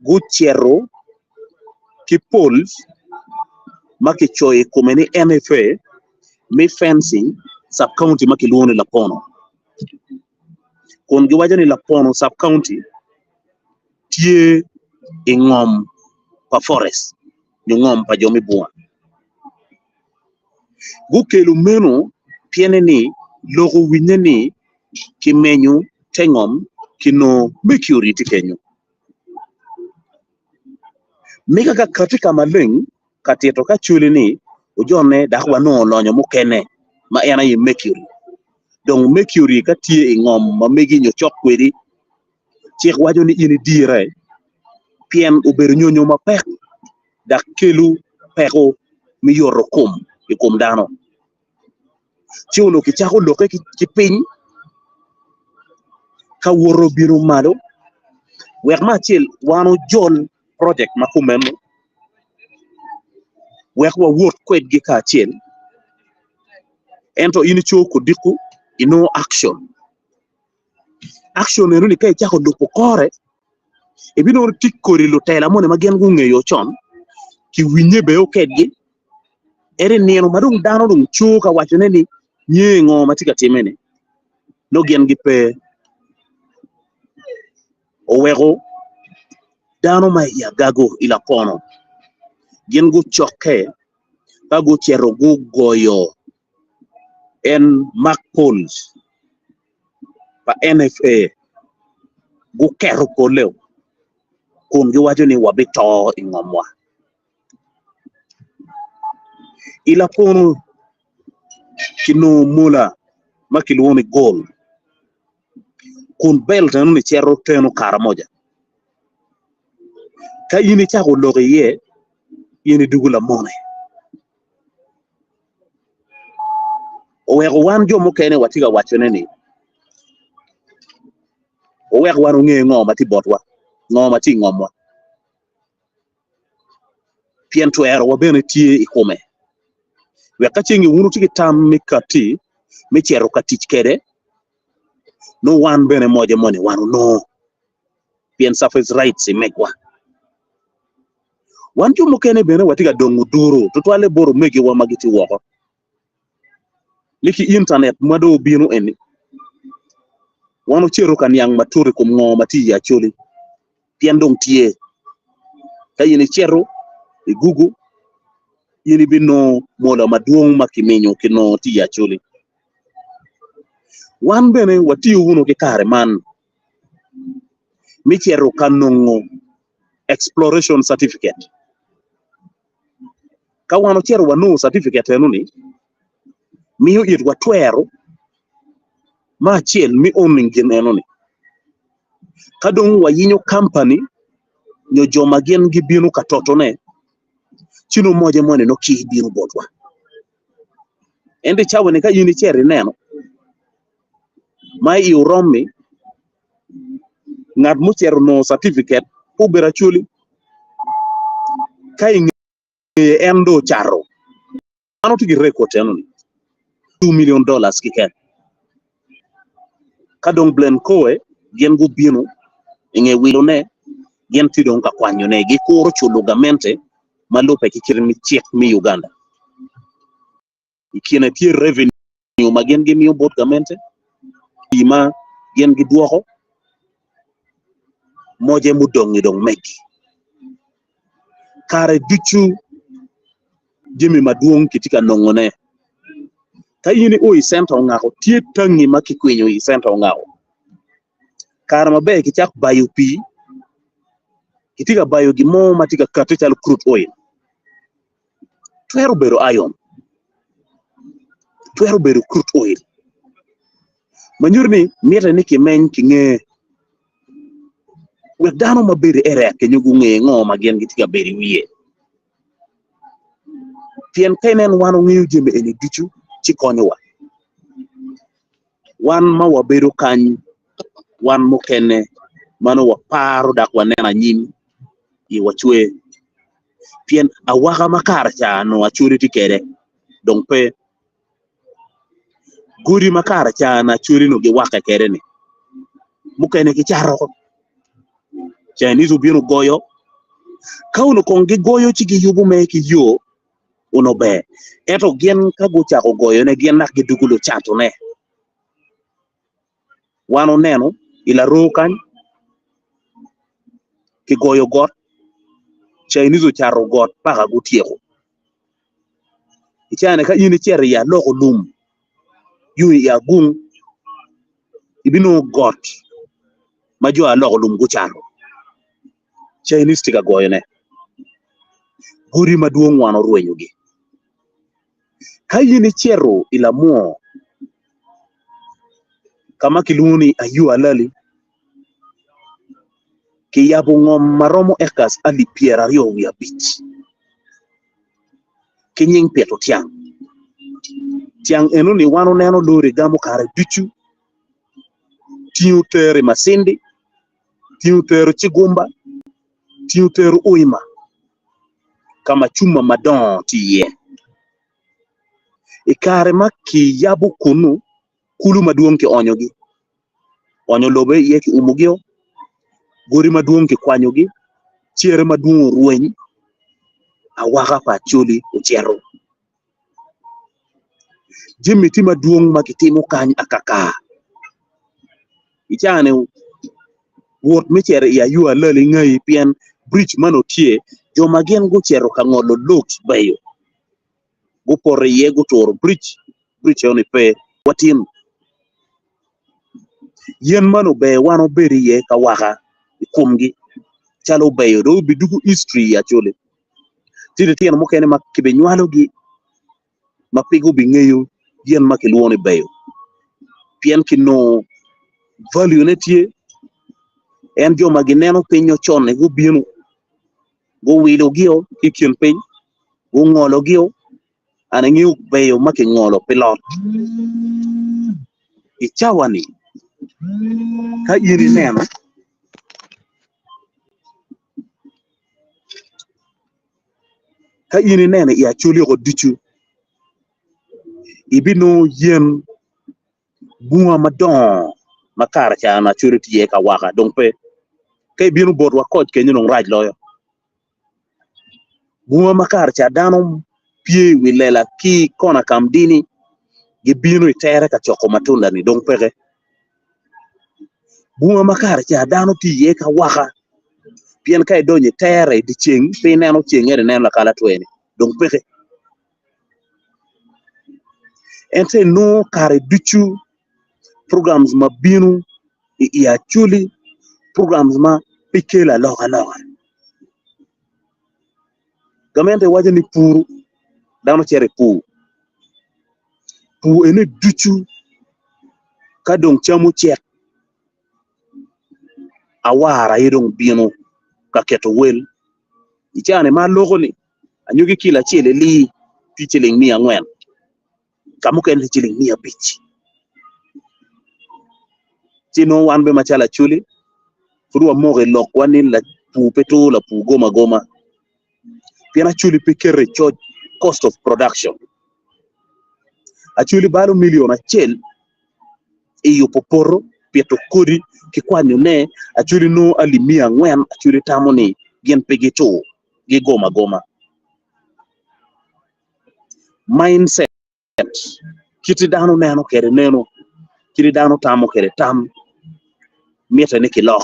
gucito ki pol ma kicoyo i kome ni NFA me fencing sub county ma kilwongo ni Lapono kun giwaco ni Lapono sub county tye i ngom pa forest nyo ngom pa jo me bunga. Gukelo meno piene ni lok owinye ni kimenyo te ngom kinongo mercury tye kenyo. Mega ka kati ka maleng ka tito ka cwali ni ojonne dok wanongo lonyo mukene ma en aye mercury. Dong mercury ka tye i ngom ma megi nyo cok kwedi cik waco ni in idire pien obedo nyonyo mapek dok kelo peko me yoto kom i kom dano. Ci onongo kicako lokke ki piny ka woto bino malo wek me acel wan ojol project ma kumeno wek wawot kwedgi kacel ento in ico kodiko inongo action. Action eno ni ka icako lubo kore ibinongo ni tye kodi lutela moni ma gin gungeyo con kiwinye bene okedgi ento i nino ma dong dano dong co ka wacone ni nye ngo ma tye ka timme-ni nongo gin gipe oweko dano ma i agago i lapono gin gucokke ka gucito gugoyo en Mark Pols pa NFA guketo pole kun giwaco ni wabito i ngomwa. I lapunu kinongo mola ma kilwongo ni gold kun belt enoni cito teno Karamoja. Ka in icako lok iye in idwogo lamone. Oweko wan jo mukene watye ka wacone ni owek wan onge ngo ma tye botwa, ngo ma tye i ngomwa. Pien twerowa bene tye i kome. Wek ka ceng wun wutye ki tam me katti me cito ka tic kwede, Nongo wan bene moje moni wan onongo pien surface rights i megwa. Wan jo mukene bene watye ka dongo duru tutwalle bot omegiwa ma gitye woko ni ki intanet ma dong obino eni wan ocito ka niang matut i kom ngo ma tye i Acholi pien dong tye. Ka in icito i Google in ibinongo mola madwong ma kiminyo kinongo tye i Acholi. Wan bene watiyo wunu ki kare man me cito ka nongo exploration certificate. Ka wan ocito wanongo certificate eno-ni, miyo itwa twero me acel me owning gin eno-ni. Ka dong wayinyo company nyo jo ma gin gibino ka totone, ci nongo moje moni nongo kir bino botwa. Ento i cawa-ni ka in icito ineno ma i orommi, ngat mucito onongo catifiket pe obedo acholi ka i ngeye en dong ocato dano tye ki rekod enoni $2 million keken ka dong Blencowe gin gubino i nge wilone gin tye dong ka kwanyone gikuro culo gamente ma lubbe ki kit me cik me Uganda. I kine tye revenue ma gin gimiyo bot gamente, pii ma gin gidwoko, moje mudongi dong megi. Kare ducu jami madwong kitye ka nongone. Ka in io i centa ongako, tye tangi ma kikwinyo i centa ongako. Kare maber kicako bayo pii, kitye ka bayo gin mo ma tye ka kati calo crude oil. Twero bedo iron, twero bedo crude oil, ma nyuto ni mitte ni kimeny kinge wek dano ma bedo i area kenyo gunge ngo ma gin gitye ka bedo i wiye. Pien ka inen wan wangeyo jami eni ducu ci konyowa. Wan ma wabedo kany, wan mukene ma nongo waparo dok waneno anyim iwa cwer, pien awaka ma kare ca nongo Acholi tye kwede dong pe. Godi ma kare ca nongo Acholi nongo giwakke kwede-ni mukene gicato oko, Chinese obino ogoyo, ka onongo kong gigoyo ci giyubo mere ki yo onongo ber, ento gin ka gucako goyone gin dok gidwogo lucatone. Wan oneno i laroo kany kigoyo got, Chinese ocato got paka gutyeko. I caa-ni ka in icito i aloko lum yo i agung ibinongo got ma jo aloko lum gucato. Chinese tye ka goyone. Godi madwong wan orwenyogi. Ka in icito i lamwor ka ma kilwongo ni Ayua Alali, kiyabo ngom ma romo acres alip 25 ki nying pito tyang. Tyang enoni wan oneno lori gamo kare ducu tingo tero i Masindi, tingo tero Cigumba, tingo tero Uima ka ma cuma madongo tye iye. I kare ma kiyabo kunnu, kulu madwong kionyogi, onyo lobo iye kiumogio, godi madwong kikwanyogi, cere madwong orweny, awaka pa Acholi ocito. Jami tye madwong ma kitimo kany akaka. I caa-ni wot me cito i Ayua Alali ngai pien bridge man tye jo ma gin gucito ka ngolo logs beco gupoto iye guturo bridge, bridge eno ni pe watin. Yen man ober wan obed iye ka waka i komgi calo obeyo dong obidwogo history i Acholi. Tye litino mukene ma kibinywalogi ma pe gubingeyo gin ma kilwongo ni beyo pien kinongo value-ne tye. En jo ma gineno piny ocon-ni gubino guwilogio ki i kin piny, gungologio an angeyo beyo ma kingolo pi lot. I cawa-ni ka in ineno Ka in ineno i Acholi oko ducu, ibinongo yen bunga madongo ma kare ca na Acholi tye iye ka waka dong pe. Ka ibino botwa koc kenyo dong rac loyo. Bunga ma kare ca dano pye i wi lela ki kona kamdini gibino i tere ka coko matunda-ni dong peke. Bunga ma kare ca dano tye iye ka waka pien ka idonyo i tere i dye ceng pe ineno ceng ento ineno lakalatwe-ni dong peke. Ento inongo kare ducu programs ma bino i Acholi programs ma pe kelo alokaloka. Gamente waco ni pur dano cito i pur, pur eni ducu ka dong cam ocek awara aye dong bino ka keto wel i caa-ni ma aloko-ni anyogi kilo acel ilii tye ciling miya angwen ka mukene tye ciling 500 ci nongo wan bene macalo Acholi pud wamoko i lokwa ni lapur pe tur lapur gom agoma pien Acholi pe keto i coc cost of production Acholi balo milion acel i yubo poto pito kodi ki kwanyone Acholi nongo alip 400 Acholi tamo ni gin pe gitur gigom agoma mindset Kit dano neno kwede neno, kit dano tamo kwede tam, mitte ni kilok.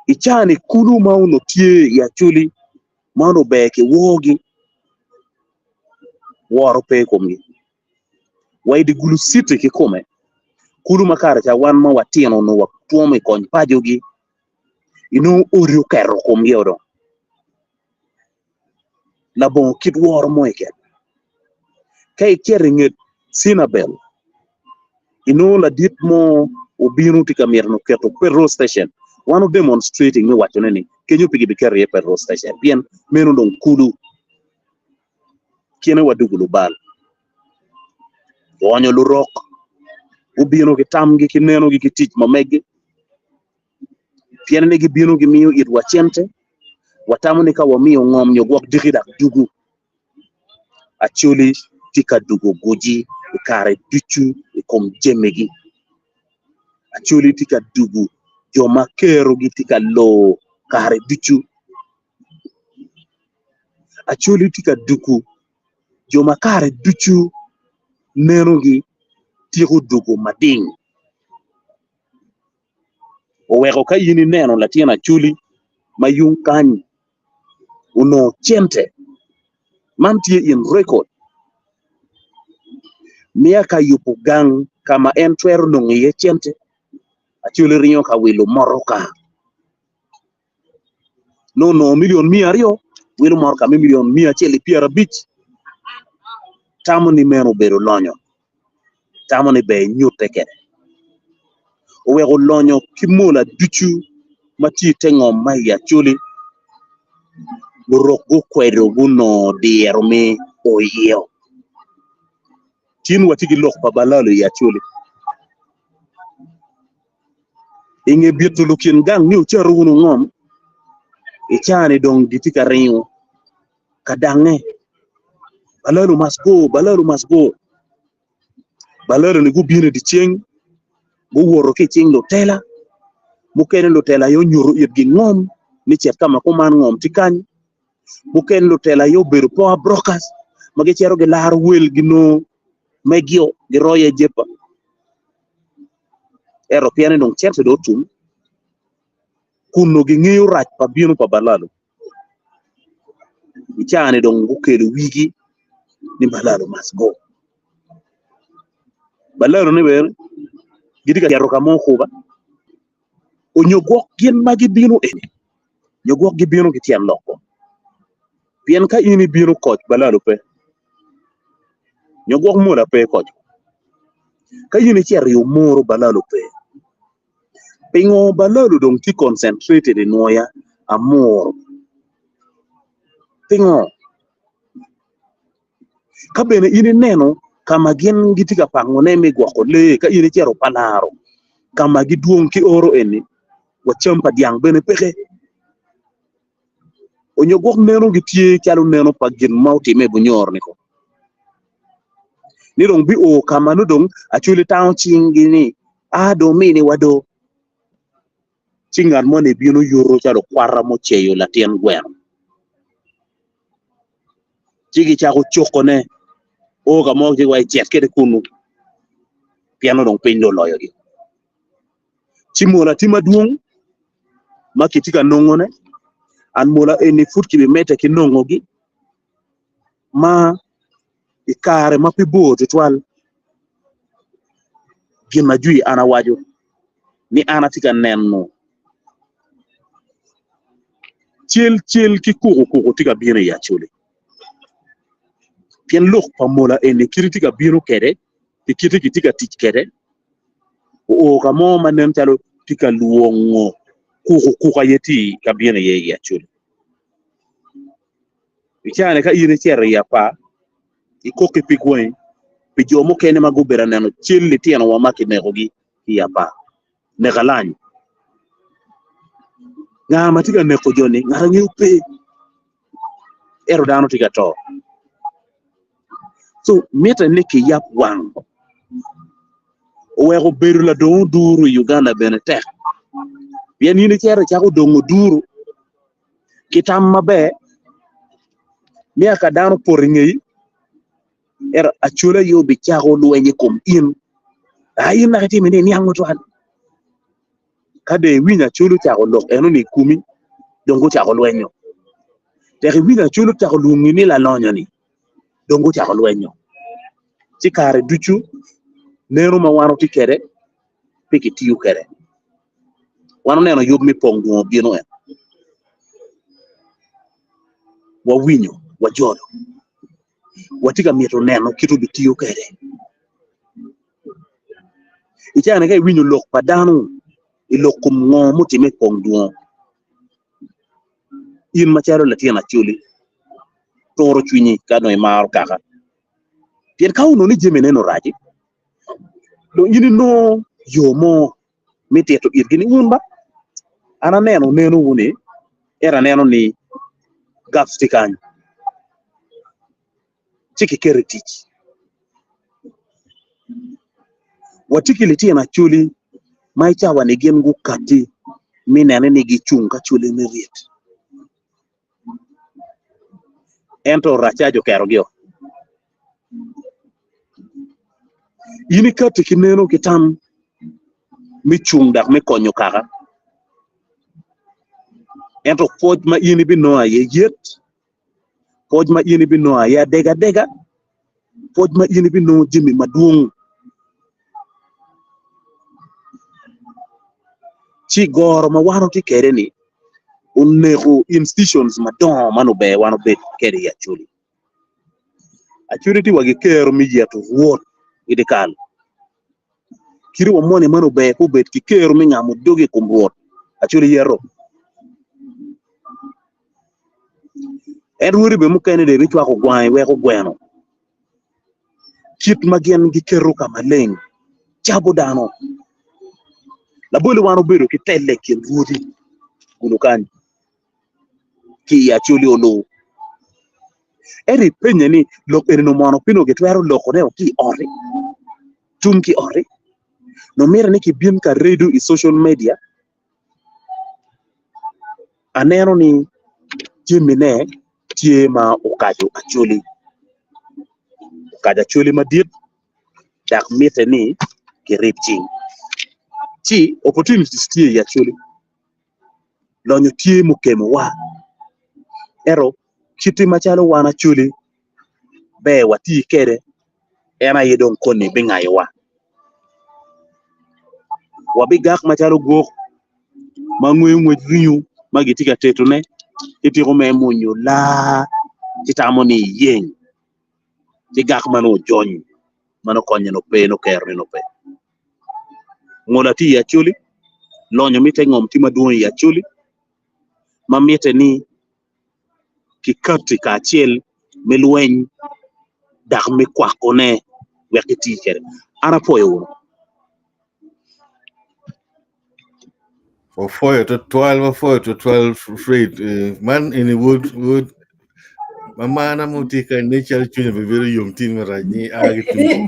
I caa-ni kulu ma onongo tye i Acholi ma onongo ber ki worgi, woro pe i komgi. Wa i dye Gulu citi kikome, kulu ma kare ca wan ma watino onongo watwomo i kony pacogi, inongo odi oketo komgi o dong. Labongo kit woro mo keken. Ka icito i nget Cinabel, inongo ladit mo obino tye ka mito ni oketo petrol station. Wan o demonstrating me wacone ni kenyo pe gibiketo iye petrol station pien meno dong kulu. Kine wadugo lubal, oonyo lurok, gubino ki tamgi ki nenogi ki tic ma meggi. Pien ni gibino gimiyo itwa cente, watamo ni ka wamiyo ngom nyo gwok diki dok dugu. Acholi tye ka dugo guji i kare ducu i kom jamigi. Acholi tye ka dugo jo ma kerogi tye ka lor kare ducu. Acholi tye ka dugo jo ma kare ducu nenogi tyeko dugo mading. Oweko ka in ineno latin Acholi ma yung kany onongo cente man tye in record miya ka yubo gang ka ma en twero nongo iye cente Acholi ringo ka wilo motoka nongo onongo milion 200 wilo motoka me milion 150 tamo ni meno obedo lonyo. tamo ni ber enyutte kwede. Oweko lonyo ki mola ducu ma tye i te ngom ma i Acholi, lurok gukwedo gunongo diro me o iye. Tin watye ki lok pa Balalo i Acholi. I nge bito lukin gang ni wucatu wunu ngom, i caa-ni dong gitye ka ringo ka dange. Balalo must go, balalo must go. Balalo ni gubino i dyeceng, guwoto ki i cing lutela, mukene lutela aye onyuto itgi ngom ni cet ka ma kuman ngom tye kany, mukene lutela aye obedo power brokers ma gicito gilaro wel ginongo megio giroyo i jepa. Ento pien ni dong cente dong otum, kun onongo gingeyo rac pa bino pa balalo. I caa-ni dong gukelo wigi ni balalo must go. Balalo ni bene gitye ka cito ka mo kuba onyo gwok gin ma gibino eni nyo gwok gibino ki tyen lok ko pien ka in ibino koc balalo pe nyo gwok mola pe koc ka in icito i omoro balalo pe. Pingo balalo dong tye concentrated i nwoya amur? Pingo? Ka bene in ineno ka ma gin gitye ka pangone me gwoko lee, ka in icito Palaro ka ma gidwong ki oro eni, wa cam pa dyang bene peke. Onyo gwok neno gitye calo neno pa gin ma otimme i Bunyoro-ni ko. Ni dong bi o ka ma nongo dong Acholi tango cinggi ni a dong miniwa do. Ci ngat moni bino yuto calo okwata muceyo latin gweno. Ci gicako cokone o ka mo ci wa icit kwede kunu pien nongo dong piny dong oloyogi. Ci mola tye madwong ma kitye ka nongone and mola eni pud kibimedde ki nongogi ma i kare ma pe bor tutwal gin ma jwi an awaco ni an atye ka neno cel cel ki kuku kuku tye ka bino i Acholi pien lok pa mola eni kite tye ka bino kwede ki kite kitye ka tic kwede oo ka mo ma nen calo tye ka lwongo kuku kuku aye tye ka bino iye i Acholi. I caa-ni ka in icito i apar, ikok ki pig wangi pi jo mukene ma gubedo ka neno cal litinowa ma kinekogi ki i apar. Nek alany. Nga ma tye ka neko jo-ni? Ngat angeyo pe. Ento dano tye ka to. Co mitte ni kiyab wang oweko bedo ladong oduro i Uganda bene tek pien in icito icako dongo oduro ki tam maber nia ka dano opoto i ngeyi ento acola aye obicako lweny i kom in aa in dok itimo ni iniang tutwal ka dong iwinyo acola ocako lok enoni i komi dong gucako lwenyo tek iwinyo acola ocako lwongi ni lalonyo-ni dong gucako lwenyo ci kare ducu neno ma wan watye kwede pe kitiyo kwede. Wan oneno yub me pong dwong obino en, wawinyo, wajolo, watye ka mito neno kit obitiyo kwede. I caa-ni ka iwinyo lok pa dano i lok kom ngo mutimme i pong dwong, in macalo latin Acholi turo cwinyi ka dong imaro kaka pien ka onongo ni jami neno rac-ci dong in inongo yo mo me tito itgi ni wun ba an aneno nenowu ni ento aneno ni gaps tye kany ci kiketo i tic. Watye ki litino acholi ma i cawa-ni gin gukatti me nene ni gicung ka cwale me rit ento racac oketogi-o. In ikatti ki neno ki tam me cung dok me konyo kaka, ento pwoc ma in ibinongo aye yet, pwoc ma in ibinongo aye adegadega, pwoc ma in ibinongo jami madwong. Ci goro ma wan watye kwede-ni oneko institutions madongo ma nongo ber wan obed kwede i Acholi. Acholi tye wa ki kero me yeto rwot i dye kal. Kit wa moni man ober pe obed ki kero me ngamo doge i kom rwot, Acholi yeto. En rwodi bene mukene dong bicwako gwange weko gweno. Kit ma gin giketo ka maleng cabo dano. Labole wan obedo ki telle i kin rwodi kulu kany. ki i Acholi Oloo. Ento ipenye ni lok eni nongo mono pe nongo gitwero lokone o ki i ot-ti, tum ki i ot-ti? Nongo mitte ni kibin ka redo i social media? Aneno ni jamine tye ma okaco Acholi, okaco Acholi madit dok mitte ni kirib cing. Ci opportunities tye i Acholi. Lonyo tye mukemowa, ento kite macalo wan Acholi ber wati kwede en aye dong koni bingayowa. Wabigak macalo gwok ma ngweyo ngwec ringo ma gitye ka tetone ci tiko mere mwonyo laa ci tamo ni iyeng ci gak ma nongo ojony ma nongo konye nongo pe nongo kerone nongo pe. Ngola tye i Acholi, lonyo me te ngom tye madwong i Acholi ma mitte ni kikati kacel me lweny dok me kwakone wek giti kwede. An apwoyo wunu. Wapwoyo tutwal, wapwoyo tutwal Fred. Eh, man ini wood wood. Mamana mo tye ka ne calo cwinya be bedo yom tin marac ni a ki tung.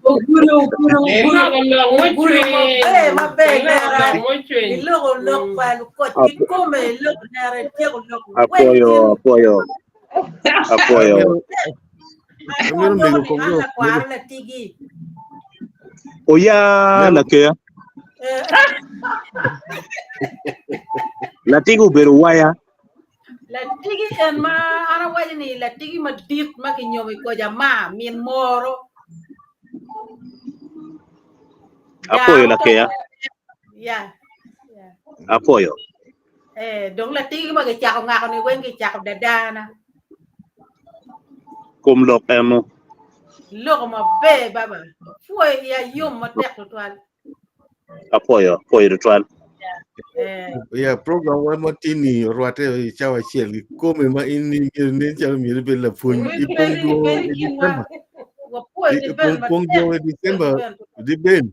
Ogudo, ogudo, ogudo. Iloko lok Ogudo mucwiny. maber, maber Iloko nera. lok mucwiny. Iloko lok pa lukoc kikome, iloko nera, ityeko lok weng Apwoyo, tin. apwoyo, apwoyo. Amito Ango amito loko mego ni kong an do lakwaro mego latigi. Oya mego lakeya. Eh, Latigi obedo waya. Latigi en ma an awaco ni latigi madit ma kinyomo i koca ma min moro. Apwoyo Daa lakeya. Ya. Ya. Apwoyo. Eh, dong latigi ma kicako ngako ni weng kicako dadana. Kom lok eno. Loko maber baba. Pwoyo iya yom matek tutwal. Apwoyo, apwoyo tutwal. Eh, ya program wan matini orwate i cawa acel ki kome ma in ni myero nen calo myero ibed lapwony Beri ipong beri dwongo beri i kinwa. December Wapwoyo di ben ipong pong matek. dwongo i December Ben. di ben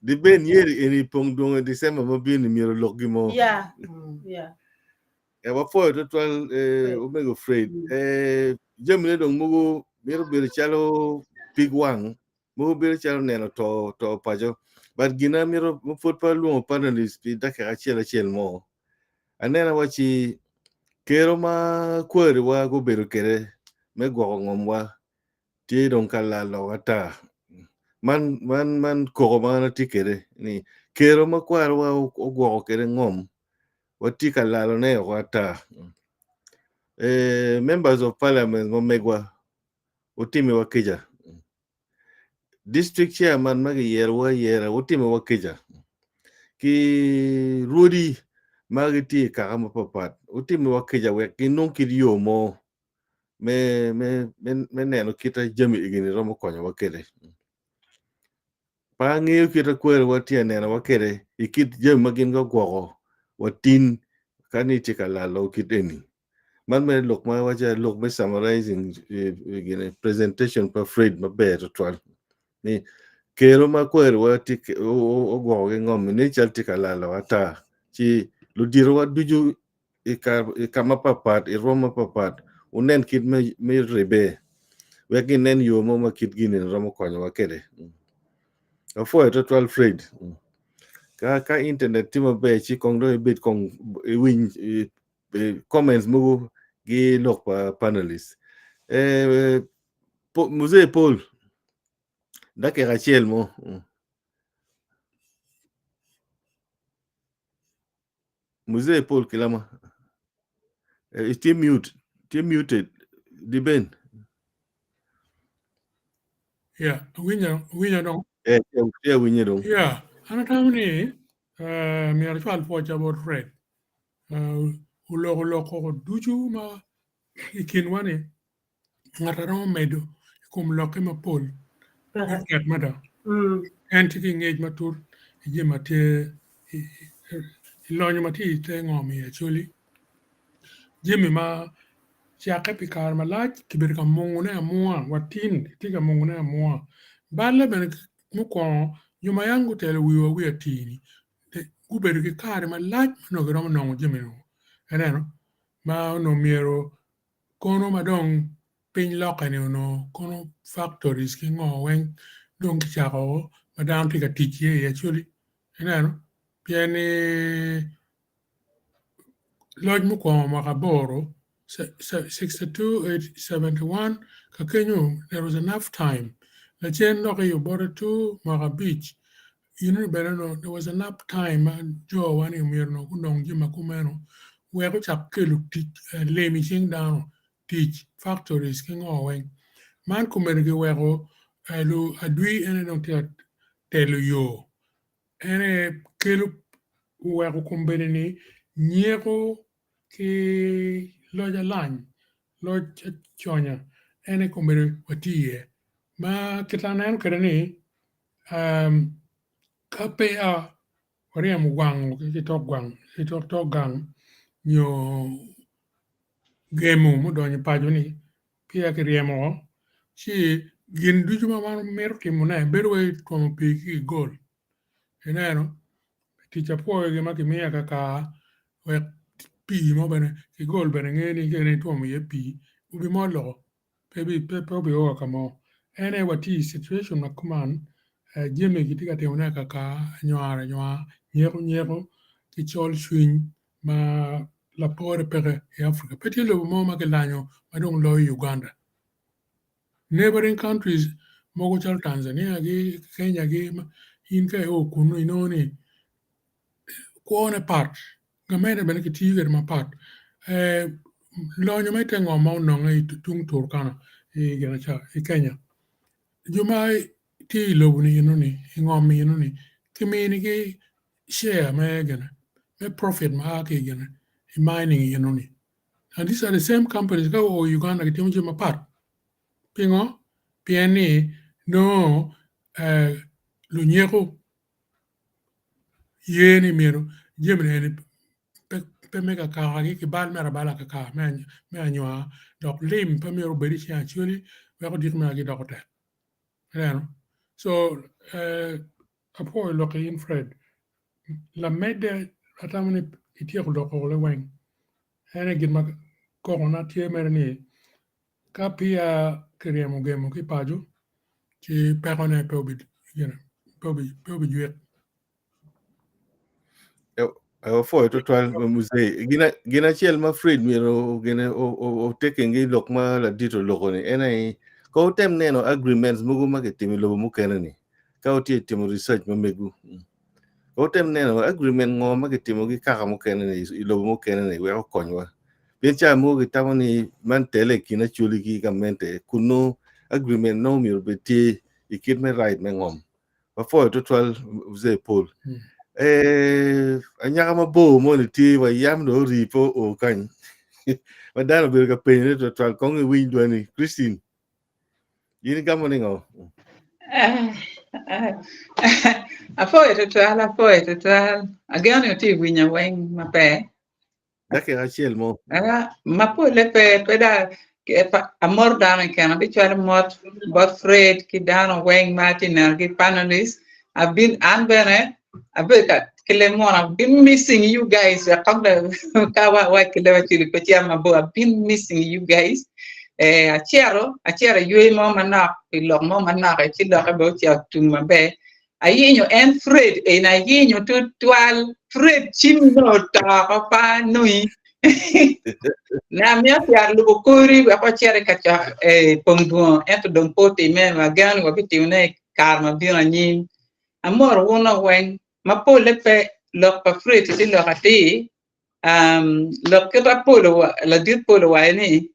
di ben yeri eni pong dwongo i December ma bino myero lok gi mo Yeah. Yeah. E wapwoyo tutwal eh, omego Fred. Eh, jamine dong mogo mito bedo calo pig wang, mogo bedo calo neno to to paco. But gina mito pud pe alwongo panelist pi dakika acel acel mo. Aneno waci kero ma kwariwa gubedo kwede me gwoko ngomwa tye dong ka lalo ata. Man man man koko ma an atye kwede ni kero ma kwariwa ogwoko kwede ngom watye ka lalone oko ata. Eh, members of parliament ma megwa utimiwa kica. District chairman ma giyerowa ayera utimiwa kica. Ki rwodi ma gitye i kaka mapapat utimiwa kica wek ginong kit yo mo me me me me neno kita jami egini romo konyowa kwede. Pe angeyo kit ma kweriwa tye ka nenowa kwede i kit jami ma gin gugwoko wa tin ka ni tye ka lalo kit eni. Man mere lok ma waco lok me summarizing gine presentation pa Fred maber tutwal ni kero ma kweriwa tye ogwoko ki ngom ni cal tye ka lalo ata ci luditowa ducu i ka mapapat i rwom mapapat wunen kit me ribbe wek ginen yo mo ma kit gini romo konyowa kwede. Apwoyo twatwal Fred. Ka ka internet tye maber ci kong dong ibed kong iwiny comments mogo gi lok pa panelists. Eh, Mzee Paul, dakika acel mo. Mzee Paul Kilama. Eh, tye mute, tye muted. Di ben. Yeah, winyo, winyo dong. Eh, tye winyo dong. Yeah, an atamo ni uh, myero acwal pwoca bot Fred. Uh, oloko lok ducu ma i kinwa ni ngat a romo medo i kom lokke mapol tek mada. En tye ki ngec matut i jami ma tye i lonyo ma tye i te ngom i Acholi. Jami ma cakke pi kare malac kibedo ka mungone amunga wa tin kitye ka mungone amunga. Balle bene mukwongo jo ma yam gutelo wiwa wi atii-ni gubedo ki kare malac ma onongo giromo nongo jami-nu. Ineno ma onongo myero kono ma dong piny lokke-ni onongo kono factories ki ngo weng dong kicako ma dano tye ka tic iye i Acholi ineno pien ni loc mukwongo mwaka aboro 62 71 ka kenyo there was enough time lacen dok i Obote 2 mwaka abic in bene onongo there was enough time ma jo wa ni myero onongo gunong jami ma kumeno wek ocak kelo tic lim i cing dano tic factories ki ngo weng man komedi giweko adwi ene dong tye ka telo yo ene kelo oweko kombeddi ni nyeko ki loc alany loc aconya ene kombeddi watye iye ma kit aneno kwede ni ka peya waryemo gwang ki tok gwang ki tok gang nyo gemo mudonyo i paco-ni peya kiryemo woko ci gin ducu ma wan wamito timone bedo wai twomo pii ki i gol ineno tic apwoyo ma kimiya kakar wek. pii mo bene ki gol bene nge ni kene itwomo iye pii obi mol loko pe bi pe pe obi o ka mo. En aye watye i situation ma kuman jami gitye ka timone akaka anywar anywar nyeko nyeko ki col cwiny ma lapore peke i Africa. Pe tye lobo mo ma kilanyo ma dong loyo Uganda. Neighboring countries mogo calo Tanzania gi Kenya gi in ka io kunu inongo ni kwone pat, gamente bene kitiyo kwede mapat. Lonyo ma ite ngom ma ononge i tung Turkana i gine ca i Kenya, jo ma tye i lobo ni eno ni i ngom eno ni kiminigi share me gine me profit ma a ki i gine i mining eno ni. And these are the same companies ka oo i Uganda gitimo jami mapat. Pingo? Pien ni nongo lunyeko ye ni myero jami eni pe me kakagi ki bal mere abala kaka me anywar dok lim pe myero obed i cing acwali weko dit magi gidoko tek. Ineno? So apwoyo lok in Fred. Lamedde atamo ni ityeko loko liweng. En aye gin ma kokona tye mere ni ka peya kiryemo gemo ki paco ci pekone pe pe obijwik. Apwoyo tutwal muzee. Gin acel ma Fred myero gine oteken ki lok ma ladit oloko ni en aye ka wutem neno agreements mogo ma kitimo i lobo mukene ni ka wutye ka timo research ma megu ka wutem neno agreement ngo ma kitimo ki kaka mukene ni i lobo mukene ni wek okonywa pien ca mogo kitamo ni man tele i kin Acholi ki gamente kun nongo agreement nongo myero obed tye i kit me right me ngom. Wapwoyo tutwal Mzee Paul. Eh, anyaka mabor moni tye wa yam dong ori pe oo kany. Ma dano obedo ka penyo ni tutwal kong iwiny dwani. Christine, in igamo ni ngo? Apwoyo tutwal, apwoyo tutwal. Ageno ni wutye winyo weng maber. Dakika acel mo. Ma pole pe, pe da amor dano keken abicwalo mot bot Fred ki dano weng ma atye neno ki panelist. I've been an bene abedo ka ki leb munu I've been missing you guys wek kong ka wa wac ki leb acoli pe cito mabor I've been missing you guys. Eh, acito acito i yweyo mo manok pi lok mo manok ci lokke bene ocito otum maber. Ayenyo en Fred eni ayenyo tutwal. Fred cim nongo oto oko pe anongi. Na mito tyero lubo kori wek wacit i kacok i pong dwongo ento dong pe otimme ageno ni wabitimone i kare ma bino anyim. Amoro wun weng ma polle pe lok pa Fred tye lok atir lok kit ma ladit polo owaco ni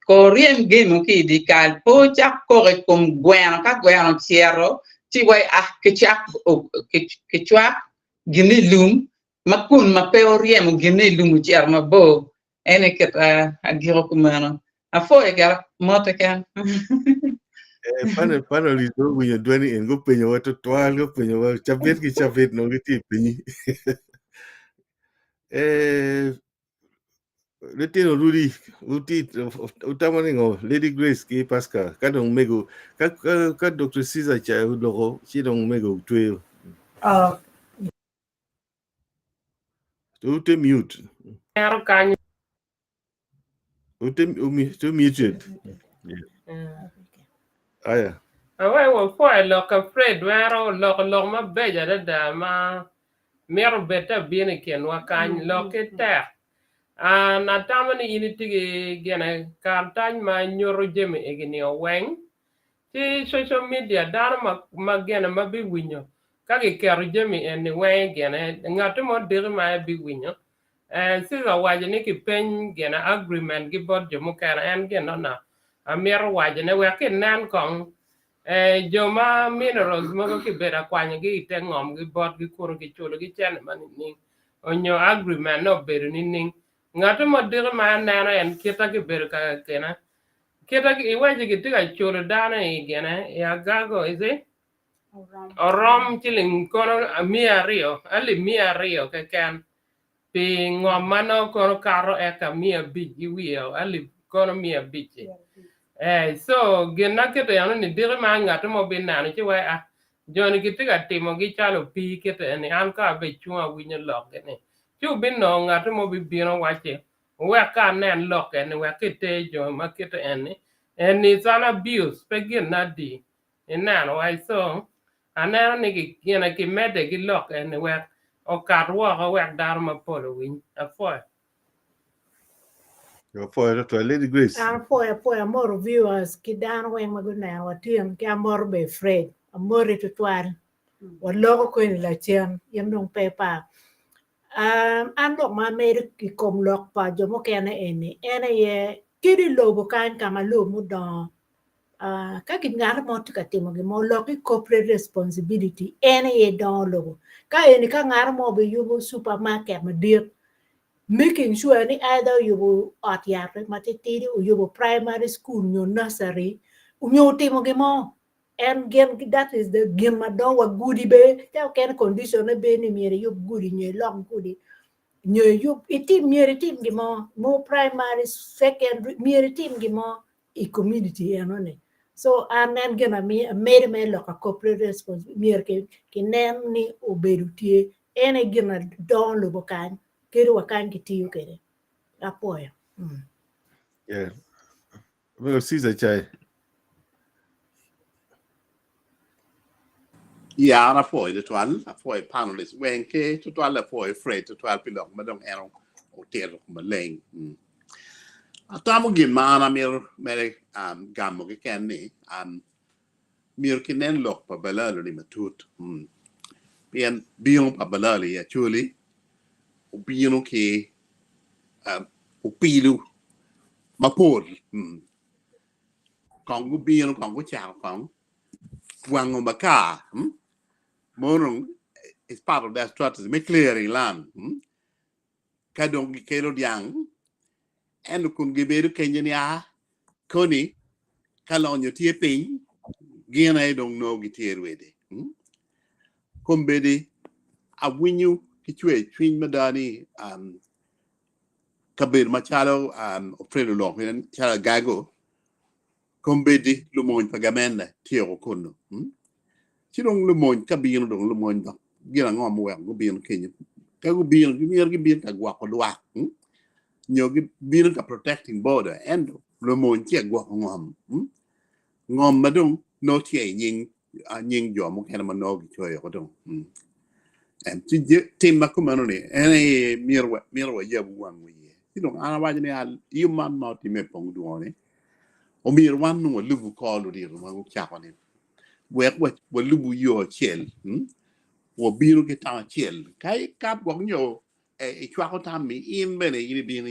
Ko ryem gemo ki i dyekal, pe wucak kok i kom gweno. Ka gweno ocito, ci wai a kicak kicwak gin i lum, ma kun ma pe wuryemo gin i lum ocito mabor. En aye kit agiko kumeno. Apwoyo gira mot keken. Panel panelist owinyo dwani en gupenyowa tutwal gupenyowa cabit ki cabit nongo gitye i pinyi. Eh, Litino Rudi, uti utamo ni ngo Lady Grace ki Pascal ka dong mego ka ka, ka Dr. Caesar cha oloko ci dong mego tweyo. Oh. Ute mute. Ero kany. Ute umi to muted. Yeah. Aya. Awe wapwoyo lok ka Fred wero oloko lok mabeco adada ma mito bed te abino i kinwa kany lokki tek. An atamo ni in itye ki gine karatac ma nyuto jami egi-ni weng ci social media dano ma ma gine ma biwinyo ka giketo jami eni weng i gine ngati mo diki ma en biwinyo Caesar owaco ni kipeny gine agreement ki bot jo mukene en gin nona amito waco ne wek kinen kong jo ma minerals mogo kibedo akwanyogi i te ngom gi botgi kunu kiculogi cente ma nining onyo agreement ne obedo nining ngati mo diki ma aneno en kita kibedo ka kine kita iwaci kitye ka culo dano i gine i agago is it orom ciling kono 200 alip 200 keken pi ngom ma nongo kono kato eka 500 ki wiye alip kono 500-ci. Eh, so gin na kite eno ni diki ma ngat mo bineno ci wai ah joni gitye ka timogi calo opii kite eni an ka abe cung awinyo lokgi ni. Ci wubinongo ngatti mo bibino wacci, Wuwek ka anen lok eni wek kiter jo ma kite eni. Eni is an abuse, pe gin adi. Ineno wai so aneno ni gine kimedde ki lok eni wek okat woko wek dano mapol owiny. Apwoyo. Apwoyo tutwal Lady Grace. An apwoyo apwoyo amoto viewers ki dano weng ma guneno wa tin ki amoto bene Fred amoti tutwal waloko kweni lacen in dong pe ipar. An lok ma amedo i kom lok pa jo mukene eni en aye kadi i lobo kany ka ma lobo mudongo ka ngat mo tye ka timo gin mo lok ki corporate responsibility en aye dongo lobo ka eni ka ngat mo obiyubo supermarket madit making sure ni either oyubo ot yat matitidi oyubo primary school nyo nursery nyo otimo gin mo en gin that is the gin ma dongo wa gudi bene ca okene condition ne bedo ni myero iyub gudi nyo ilok gudi nyo iyub itim myero itim gin mo mo primary secondary myero itim gin mo i community eno ni so an en gin amedo me loko corporate responsibility myero kinen ni obedo tye en aye gin ma dongo lobo kany kadi wa kany kitiyo kwede apwoyo. Yeah. Omego Caesar Chai. Ya, an apwoyo tutwal, apwoyo panelist weng ki tutwal apwoyo Fred tutwal pi lok ma dong en otito maleng. Mm. Atamo gin ma an amito mere um, gamo keken ni um, myero kinen lok pa Balalo ni matut. Mm. Pien bino pa Balalo i Acholi obino ki um, opilu mapol. Mm. Kong gubino, kong gucako kong wango makar. Mm. Mono is part of that strategy me clearing land. Mm. Ka dong gikelo dyang, ento kun gibedo kenyo ni a koni ka lonyo tye piny, gin aye dong nongo gitye rwede. Mm. Kombeddi awinyo ki cwer cwiny mada ni um, kabedo macalo um, Alfredo Lok calo Agago kombeddi lumony pa gamente tye o kunnu. Mm. Ci dong lumony ka bino dong lumony dok gin ango muweko gubino kenyo? Ka gubino gimyero gibin ka gwoko lwak mm? nyo gibino ka protecting border ento lumony tye ka gwoko ngom mm? Ngom ma dong nongo tye i nying nying jo mukene ma nongo gicoyo ko dong. Mm. En ci tim ma kumeno ni en aye myero wa myero wayab wangwa iye. Ci dong an awaco ni al yub man ma otimme i pong dwongo ni omyero wan nongo walubu kor ludito ma gucako ni wek walubu yo acel mm? wabino ki tam acel ka ka gwok nyo icwako tam-mi in bene in ibino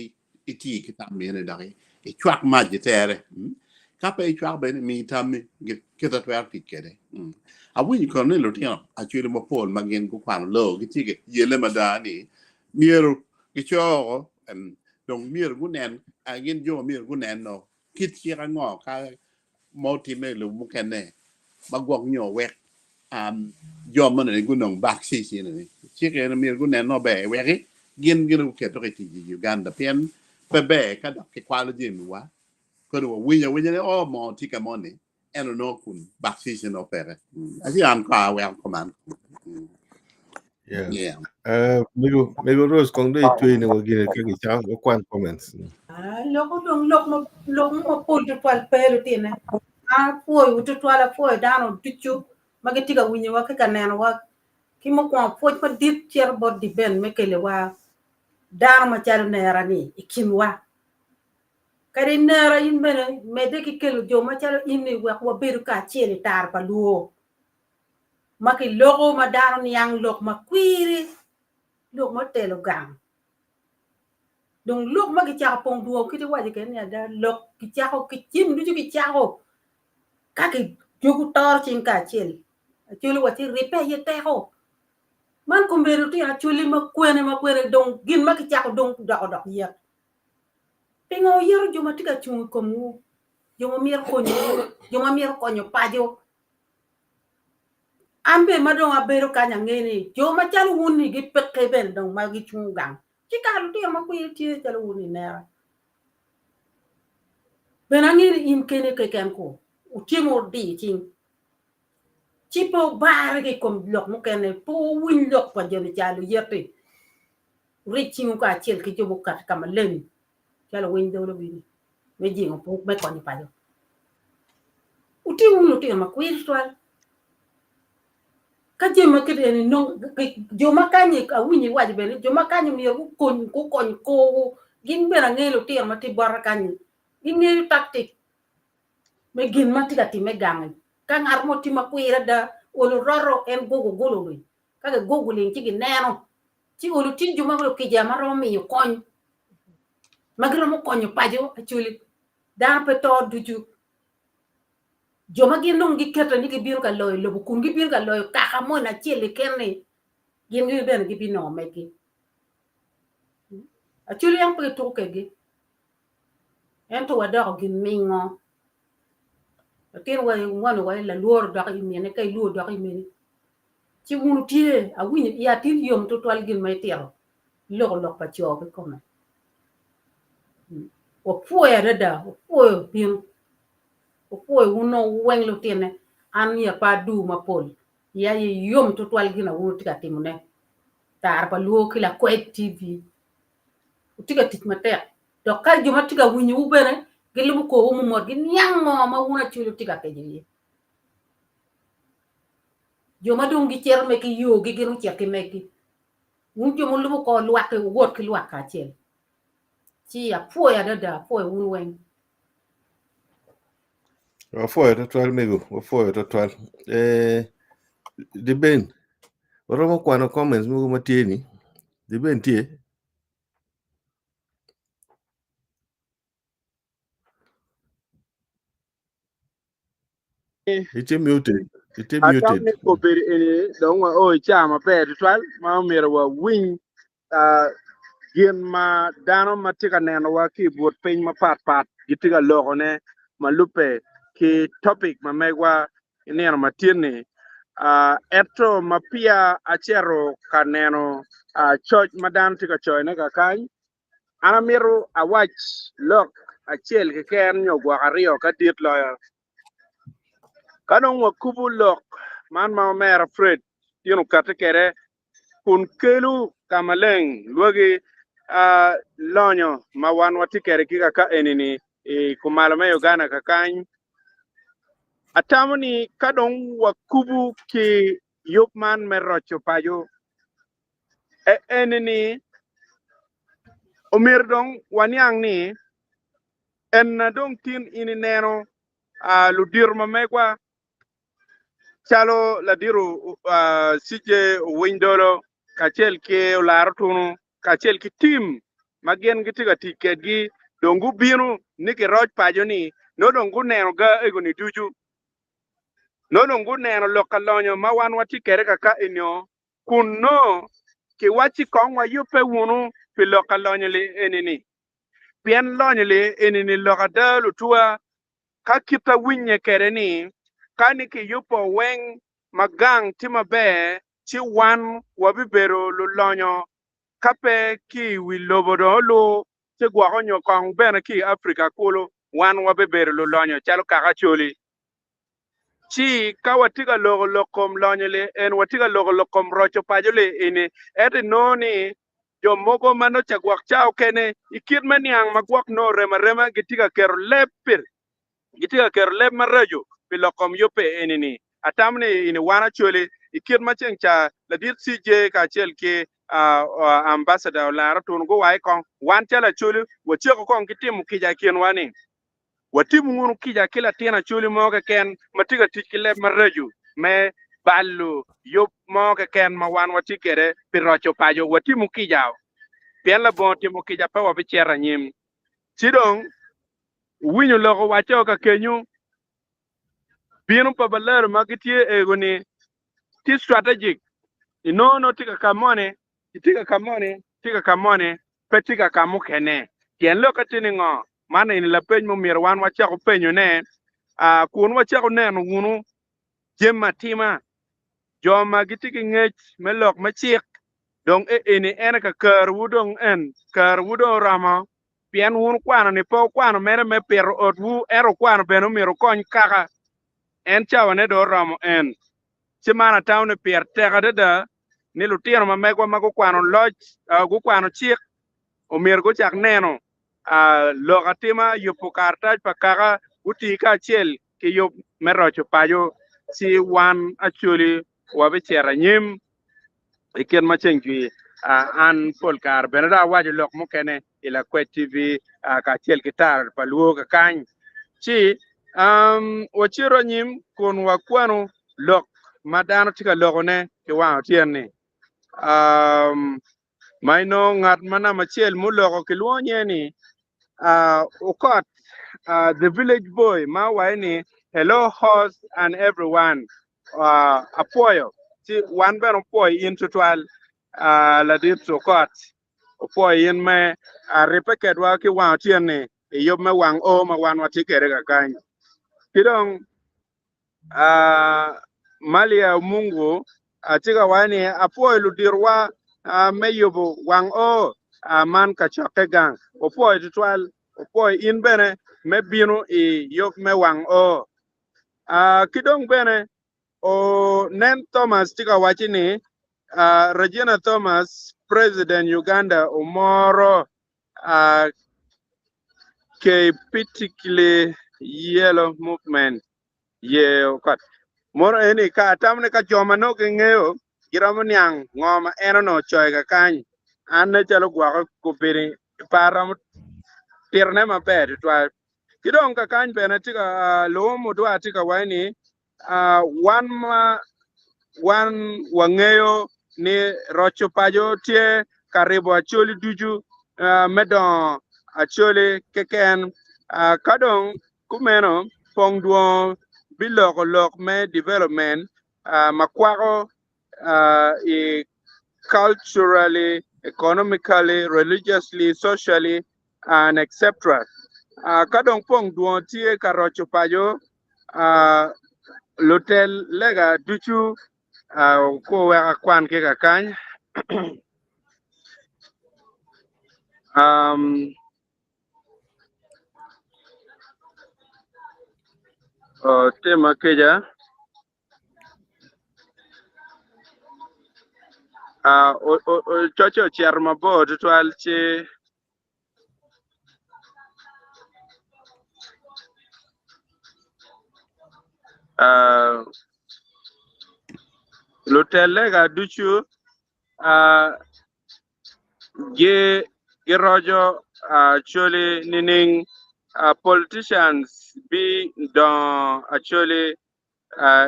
iti ki tam mene dok icwak mac itere mm? Ka pe icwako bene mi tammi kit atwero tic kwede mm. Awinyo kono ni lutino acwele mapol ma gin gukwano loo gitye ki yelle mada ni myero gicoko dong myero gunen gin jo myero gunen no kit cik ango ka ma otimme i lobo mukene ma gwok nyo wek jo moni gunong bakcic eni cik eni myero gunen no ber weki gin gin guket dok i tic i Uganda pien pe ber ka dok kikwalo jamiwa kono wawinyo awinya ni oh moo tye ka moni ento nongo kun bakcic eni peke. Aci an ko aweko kuman. Yeah. Yeah. Mego, Mego Rose, kong dong itwe ni wagine ka gicako wakwan comments. Ah, loko dong lok ma lok mo mapol tutwal pe lutine. An apwoyo tutwal apwoyo dano ducu ma gitye ka winyowa ki ka nenowa ki mukwongo pwoc madit cito bot Diben me keliwa dano macalo nera ni i kinwa. Kadi nera in bene medde ki kelo jo macalo in-ni wek wabedu kacel i tara pa lwor ma kiloko ma dano niang lok makwiri, lok ma otelo gang. Dong lok ma kicako pong dwo kit iwaco kwede ni ada lok kicako ki jami ducu kicako ka kijuko toro cing kacel. Acholi wacci ribbe aye teko. Man kombeddi lutino acholi ma kwene ma kwene dong gin ma kicako dong doko dok yek. Pingo wuyero jo ma tye ka cung i komwu, jo ma myero konyowu, jo ma myero konyo paco? An bene ma dong abedo kany angeyo ni jo macalo wun-ni gipeke bene dong ma gicungo gang. Ci kara lutino ma kwiri tye calo wun i nera. Bene angeyo ni in keni keken ku, wutye ma wudiyo cing, ci pe wubarre ki i kom lok mukene, pe wuwiny lok pa jo-ni ca luyeti. Wuric cingwu kacel ki jo mukati ka maleng calo winy dolo bino me jingo puk me konyo paco. Wutim wunu lutino makwiri tutwal. Ka jami ma kit eni nong jo ma kany awinyo iwaco bene jo ma kany myero gukony gukony korwu gin bene angeyo lutino ma tye bota kany gingeyo tactic me gin ma tye ka timme gangi. Ka ngat mo tye makwiri ada olo roto en gogo golo lwiny ka gigogo ling ci gineno ci olo tye jo ma lukica ma romo miyo kony ma giromo konyo paco actually dano pe to ducu jo ma gin dong giketo ni gibino ka loyo lobo kun gibino ka loyo kaka moni acel keken ni gin gin bene gibinongo megi actually en pe gituko kwedgi ento wadoko gin mingo latin wa ngwano wa lalworo dok i mine ka ilwor dok i mini ci wun wutye awinyo iya tin yom tutwal gin ma itito iloko lok pa co kikome wapwoyo adada wapwoyo bino wapwoyo wun nongo wuweng lutine an myero pe adur mapol iya aye yom tutwal gin ma wun wutye ka timone tara pa luo ki lakwed TV wutye ka tic matek dok ka jo ma tye ka winyowu bene gilubo korwu mumot giniang ngo ma wun acwali wutye ka keco iye. Jo ma dong gicito me ki yogi gin ocit ki megi. Wun jo mulubo kor lwak-ki wuwot ki lwak kacel. Ci apwoyo adada, apwoyo wun weng. Wapwoyo twatwal mego, wapwoyo twatwal. Eh, Diben, waromo kwano comments mogo ma tye ni. Diben tye? Itye muted. Itye Atamo muted. ni obedo eni dong wao i caa maber tutwal ma omyero wawiny ah, gin ma dano ma tye ka nenowa ki i but piny mapat pat gitye ka lokone ma lubbe ki topic ma megwa i nino ma tin-ni. Ah, ento ma peya acito ka neno ah, coc ma dano tye ka coyone kakany, An amito awac lok acel keken nyo gwok aryo ka dit loyo. Ka dong wakubo lok man ma omera Fred tin okatti kwede kun kelo ka maleng lwagi lonyo ma wan watye kwede ki kaka eni-ni i kumalo me Uganda kakany, atamo ni ka dong wakubo ki yub man me roco paco Eni ni omyero dong waniang ni en na dong tin in ineno ludito ma megwa calo ladito CJ Owiny Dolo kacel ki Olara Otunu kacel ki tim ma gin gitye ka tic kedgi dong gubino ni giroc paco ni nongo dong guneno ga ego ni ducu nongo dong guneno lok ka lonyo ma wan watye kwede kaka enio kun nongo kiwacci kong wayubbe wunu pi lok ka lonyo li eni-ni. Pien lonyo li eni-ni lok ada lutuwa, ka kita winye kwede ni, ka ni kiyubbo weng ma gang tye maber, ci wan wabibedo lulonyo ka pe ki i wi lobo dong olu ci gwoko nyo kong bene ki i Afrika kulu, wan wabibedo lulonyo calo kaka Acholi. Ci ka watye ka loko lok kom lonyo li en watye ka loko lok kom roco paco li eni ento inongo ni jo mogo ma nongo ca gwok ca okene i kit me niang ma gwok nongo orem arema gitye ka keto leb pi gitye ka keto leb maraco pi lok kom yubbe eni ni atamo ni ini wan Acholi i kit ma ceng ca ladit CJ kacel ki ambassador Olara Otunu guwaco kong wan calo Acholi waceko kong ki timo kica i kinwa ni Watimo wunu kica ki latin acholi mo keken ma tye ka tic ki leb maraco me balo yub mo keken ma wan watye kwede pi roco paco. Watimo kica pien labongo timo kica pe wabicito anyim. Ci dong wuwinyo lok owacco ka kenyo, bino pa balalo ma gitye ego-ni tye strategic. Inongo nongo tye ka ka moni Itye ka ka moni, tye ka ka moni, pe tye ka ka mukene. Tyen lokke tye ni ngo? Man eni lapeny ma omyero wan wacako penyone, kun wacako neno wunu jami atima. Jo ma gitye ki ngec me lok me cik, dong eni ene ka kerowu dong en, kerowu dong oromo, pien wun wukwano ni pe wukwano mere me pito otwu, ento wukwano bene omyero wukony kaka. En cawane dong oromo en. Ci man atamo ni pire tek adada. ni lutino ma megwa ma gukwano loc, gukwano cik omyero gucak neno lok atima, yubo karatac pa kaka, guti kacel ki yub me roco paco ci wan Acholi wabicito anyim i kit ma ceng jwi. An pol kare bene dong awaco lok mukene i Lakwec TV kacel ki Tara pa Luo kakany. Ci wacito anyim kun wakwano lok ma dano tye ka lokone ki wang otyeno-ni. Ma inongo ngat ma namba acel muloko kilwongo nyinge ni Okot the village boy ma owaco ni hello host and everyone apwoyo ci wan bene opwoyo in tutwal ladit Okot opwoyo in me ribbe kedwa ki wang otyeno ni i yub me wang o ma wan watye kwede kakany ki dong Malia Mungu atye ka waco ni apwoyo luditowa me yubo wang o man kacokke gang. Opwoyo tutwal, opwoyo in bene me bino i yub me wang o. Ki dong bene Nen Thomas tye ka waco ni Regina Thomas President Uganda omoro Keipitikili Yellow Movement ye okot. Mono eni ka atamo ni ka jo ma nongo gingeyo giromo niang ngo ma en onongo ocoyo kakany, an nen calo gwoke kobedi pe aromo titone maber tutwal. Ki dong kakany bene tye ka luwo mudwa tye ka waco ni wan ma wan wangeyo ni roco paco tye ka ribo Acholi ducu me dongo Acholi keken. Ka dong kumeno, pong dwongo biloko lok me development ma kwako i culturally, economically, religiously, socially and etc. Ka dong pong dwongo tye ka roco paco, lutel lega ducu wek akwan ki kakany. Tema keca coce ocito mabor tutwal ci Lutel lega ducu giroco Acholi nining? Politicians bidongo Acholi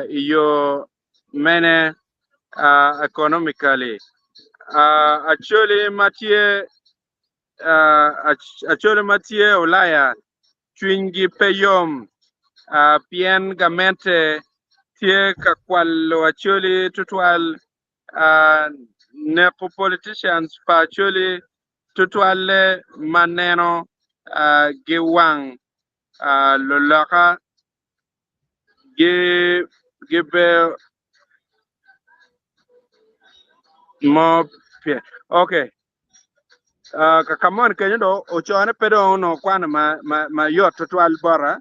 i yo mene economically? Acholi ma tye Acholi ma tye Ulaya cwinygi pe yom pien gamente tye ka kwalo Acholi tutwal, neko politicians pa Acholi tutwalle ma neno gi wang luloka gibe mo pye. Okay. Ka moni kenyo dong ocone pe dong onongo kwano ma yot tutwal bota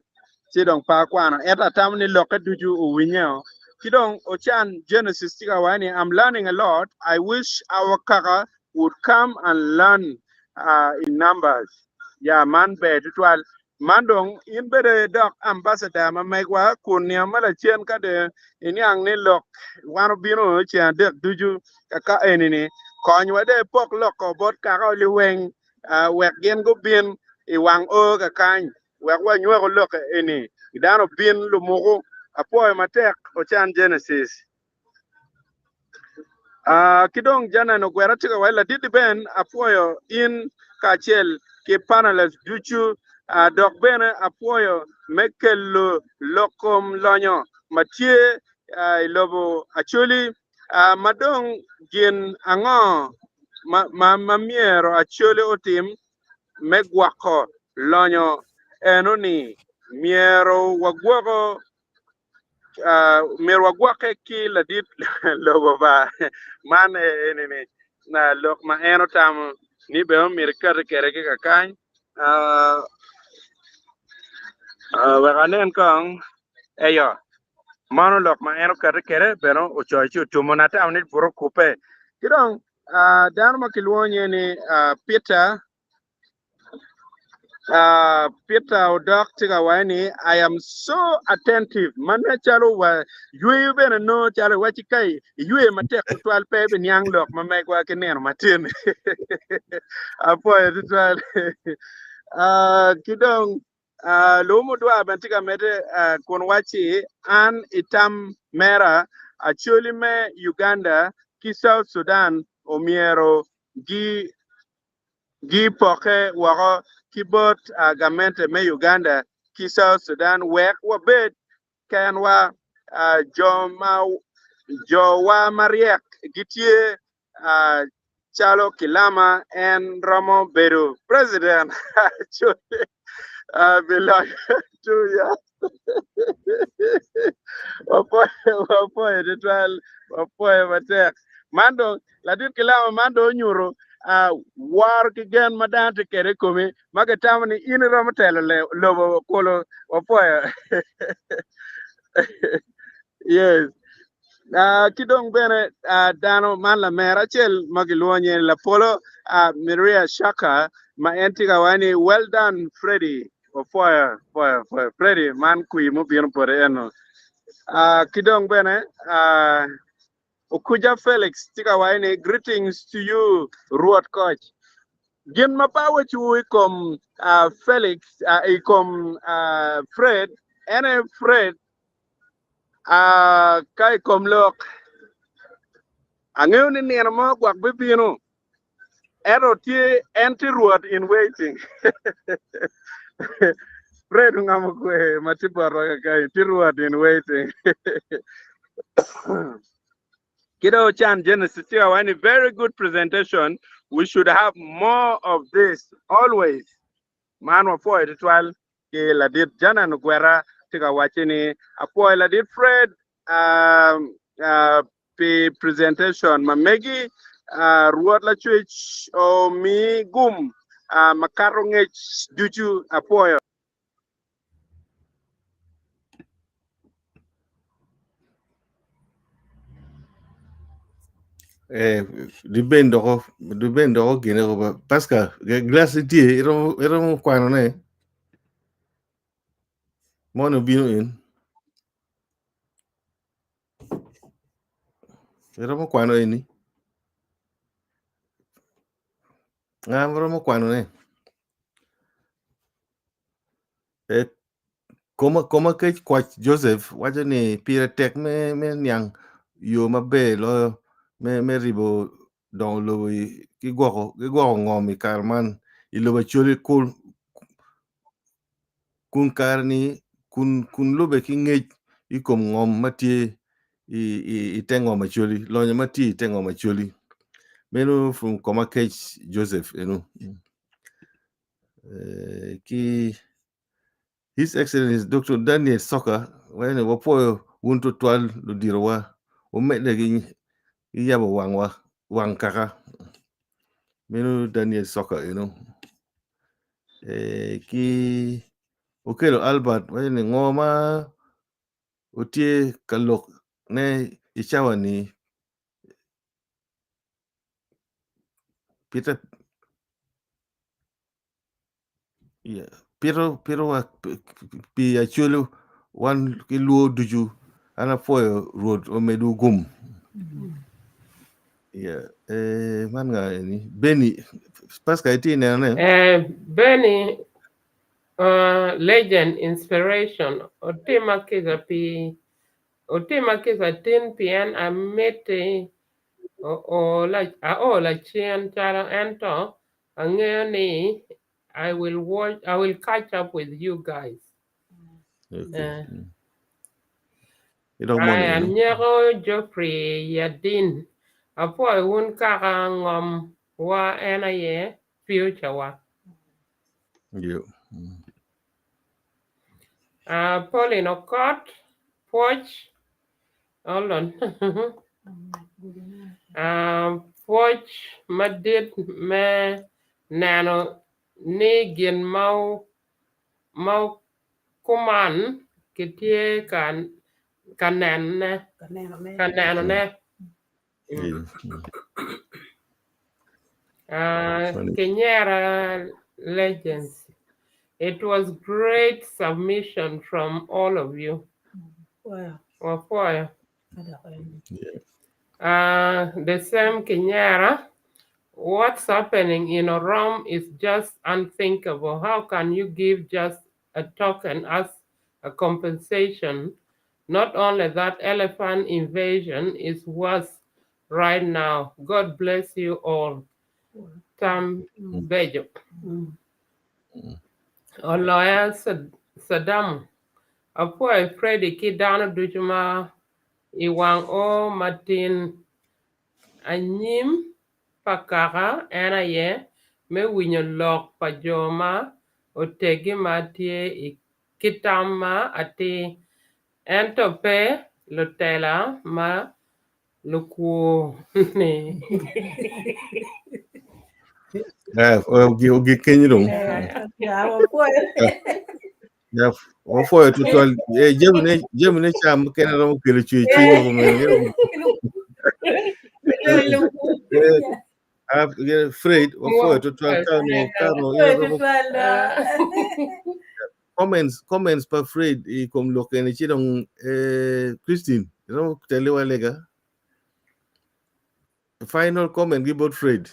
ci dong pe akwano ento atamo ni lokke ducu owinye-o. Ki dong ocan Genesis tye ka waco ni I'm learning a lot, I wish our kaka would come and learn in numbers. Ya man ber tutwal. Man dong in bed idok ambassador ma megwa kun nino ma lacen ka dong iniang ni lok wan obino ceng adek ducu kaka eni-ni, konywa dong ipok loko bot kaka liweng wek gin gubin i wang o kakany wek wanywako lok eni dano obin lumuku. Apwoyo matek Ocan Genesis. Ki dong Janan ogwera tye ka waco ladit Ben apwoyo in kacel ki panelists ducu dok bene apwoyo me kelo lok kom lonyo ma tye i lobo Acholi ma dong gin ango ma myero Acholi otim me gwoko lonyo eno ni myero wagwoko myero wagwokke ki ladit lobo ba man eni-ni lok ma en otamo ni bene myero ekati kwede ki kakany wek anen kong eyo mano lok ma en okati kwede bene ocoyo ci otumo natamo ni buto okubbe. Ki dong dano ma kilwongo nyinge ni Peter Peter Odok tye ka waco ni I am so attentive ma nen calo wa yweyo bene nongo calo iwacci ka iyweyo matek tutwal pe ibiniang lok ma megwa ki nino matin. Apwoyo tutwal. Ki dong Lumo Odwar bene tye ka medde kun wacci an i tam mera Acholi me Uganda ki South Sudan omyero gi gipokke woko ki bot gamente me Uganda ki South Sudan wek wabed kenwa. Jowa maryek gitye calo Kilama en romo bedo president. Biloyo 2 years. Wapwoyo tutwal, wapwoyo matek. Man dong ladit Kilama man dong onyuto woro ki gen ma dano tye kwede i komi ma gitamo ni in iromo telo lobo kulu. Wapwoyo. Yes. Ki dong bene dano man lamera acel ma gilwongo nyinge Lapolo Maria Shaka ma en tye ka waco ni well done Freddy. Wapwoyo, pwoyo, pwoyo. Freddy man kwir mubino bote eno. Ki dong bene Okuja Felix tye ka waco ni greetings to you Rwot Koc. Gin ma pe awacowu i kom Felix, i kom Fred, en aye Fred ka i kom lok. Angeyo ni nino mo gwok bibino, ento tye en tye Rwot in waiting. Fred ongamo kwe ma tye botwa kakany, tye Rwot in waiting. Ki dong Chan Genesis tye ka waco ni very good presentation, we should have more of this always. Man wapwoyo tutwal ki ladit Janan Ogwera tye ka wacce ni apwoyo ladit Fred pi presentation ma megi. Rwot Lacwec omi gum makato ngec ducu. Apwoyo. Eh, dibed doko dibed doko gine ko ba Pascal glass tye iromo iromo kwano ne mono obino in iromo kwano eni nga ma romo kwano ne E koma koma kec kwac Joseph waco ni pire tek me me niang yo maber loyo me me ribo dongo lobo i ki gwoko ki gwoko ngom i kare man i lobo Acholi kun kun kare ni kun kun lube ki ngec i kom ngom ma tye i i i te ngom Acholi lonyo ma tye i te ngom Acholi meno from koma kec Joseph eno. Ki His Excellency Dr. Daniel Soka waco ni wapwoyo wun tutwal luditowa wumedde ki yabo wangwa wang kaka meno Daniel Soka eno ki Okello Albert waco ni ngo ma wutye ka lok ne i cawa ni Pite pito pito wa pi acwelo wan ki lwor ducu an apwoyo Rwot omedwu gum. Yeah. Eh, man nga eni Benny Pascal itye ineno ne? Eh, Benny uh, legend inspiration otima kica pi otima kica tin pien amiti Ao lacen calo ento angeyo ni I will watch, I will catch up with you guys. Okay. Idok mono Ai, eno. anyeko Geoffrey Yadin. Apwoyo wun kaka ngom wa en aye future wa. Yo. Pauline Okot, pwoc. Hold on. Pwoc madit me neno ni gin ma kuman kitye ka nenone. Funny. Kinyera Legends. It was great submission from all of you. Wow. Wapwoyo. Kadok en. Yeah. The same Kinyera. What's happening in Orom is just unthinkable. How can you give just a token as a compensation? Not only that, elephant invasion is worse right now. God bless you all. Tam Bejo. Oloya Saddam. Apwoyo Freddy ki dano ducu ma i wang o matin anyim pa kaka en aye me winyo lok pa jo ma otegi ma tye i ki tam ma atir ento pe lutela ma lukwo ni. Eh, ogi kenyi dong. Ya, wapwoyo. Ya, wapwoyo tutwal. Eh, jami ne cam kene romo kelo cwer cwiny mogo meno. Eh, ah, eh, Fred, wapwoyo tutwal kano kano Wapwoyo in romo tutwal. comments pa Fred i kom lok eni ci dong eh, Christine romo teli wa lega. Final comment gi bot Fred.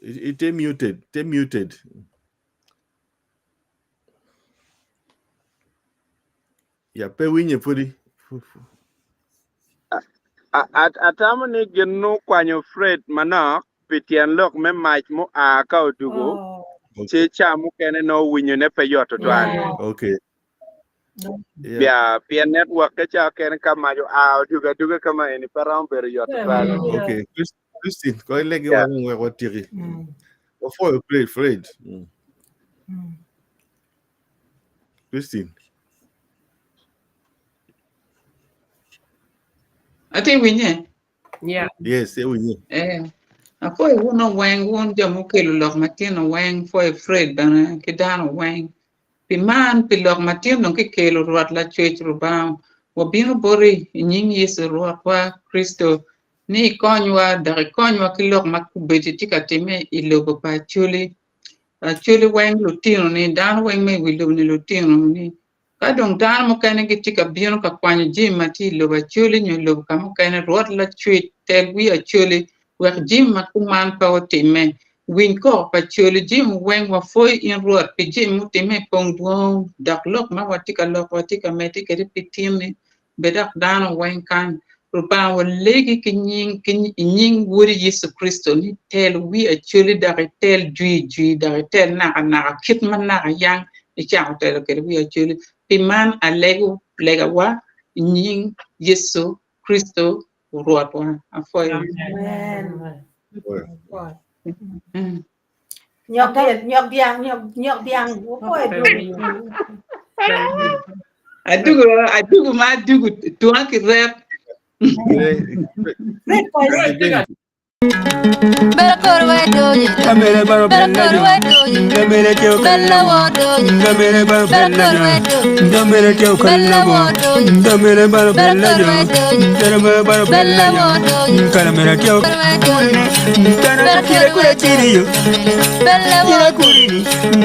Ite muted, te muted. Ya pe winye pudi. Atamo ni gin nukwanyo Fred manok pi tyen lok me mac mua ka odugo, Oh. ci ca mukene nowinyo ne pe yot tutwal. Okay. Yeah. Ya, pien network ke ca kene ka mac oa odugo aduga kama eni pe romo bedo yot tutwal. Okay. Christine, ko ilegi Yeah. wa wek watiki. Wapwoyo Fred, Fred. Christine. Ati winye? Yeah. Yes, e winye. Eh. Apwoyo wun oweng wun jo mukelo lok matino weng pwoyo Fred bene ki dano weng. Pi man, pi lok matino dong kikelo Rwot Lacwec Rubanga, wabino boti i nying Yecu Rwotwa Kricito ni ikonywa dok ikonywa ki lok ma kombeddi tye ka timme i lobo pa Acholi. Acholi weng lutino-ni, dano weng ma i wi lobo-ni lutino-ni. Ka dong dano mukene gitye ka bino ka kwanyo jami ma tye i lobo Acholi nyo lobo ka mukene, Rwot Lacwec tel wi Acholi wek jami ma kuman pe otimme. Winy koko pa Acholi, jami weng wapwoyo in Rwot pi jami mutimme i pong dwong dok lok ma watye ka loko watye ka medde kwede pi tinni bed dok dano weng kany. Rubanga walegi ki nying ki i nying Wodi Yecu Kricito ni tel wi Acholi dok itel jwi jwi dok itel naka naka kit ma naka yang icako telo kwede wi Acholi. Pi man alego legawa i nying Yecu Kricito Rwotwa. Apwoyo. Amen. Apwoyo. Nyok dyel, nyok dyang, nyok nyok dyang. Wapwoyo dugu. Adugu adugu ma adugu tunga ki rep. Fred koy. Ben,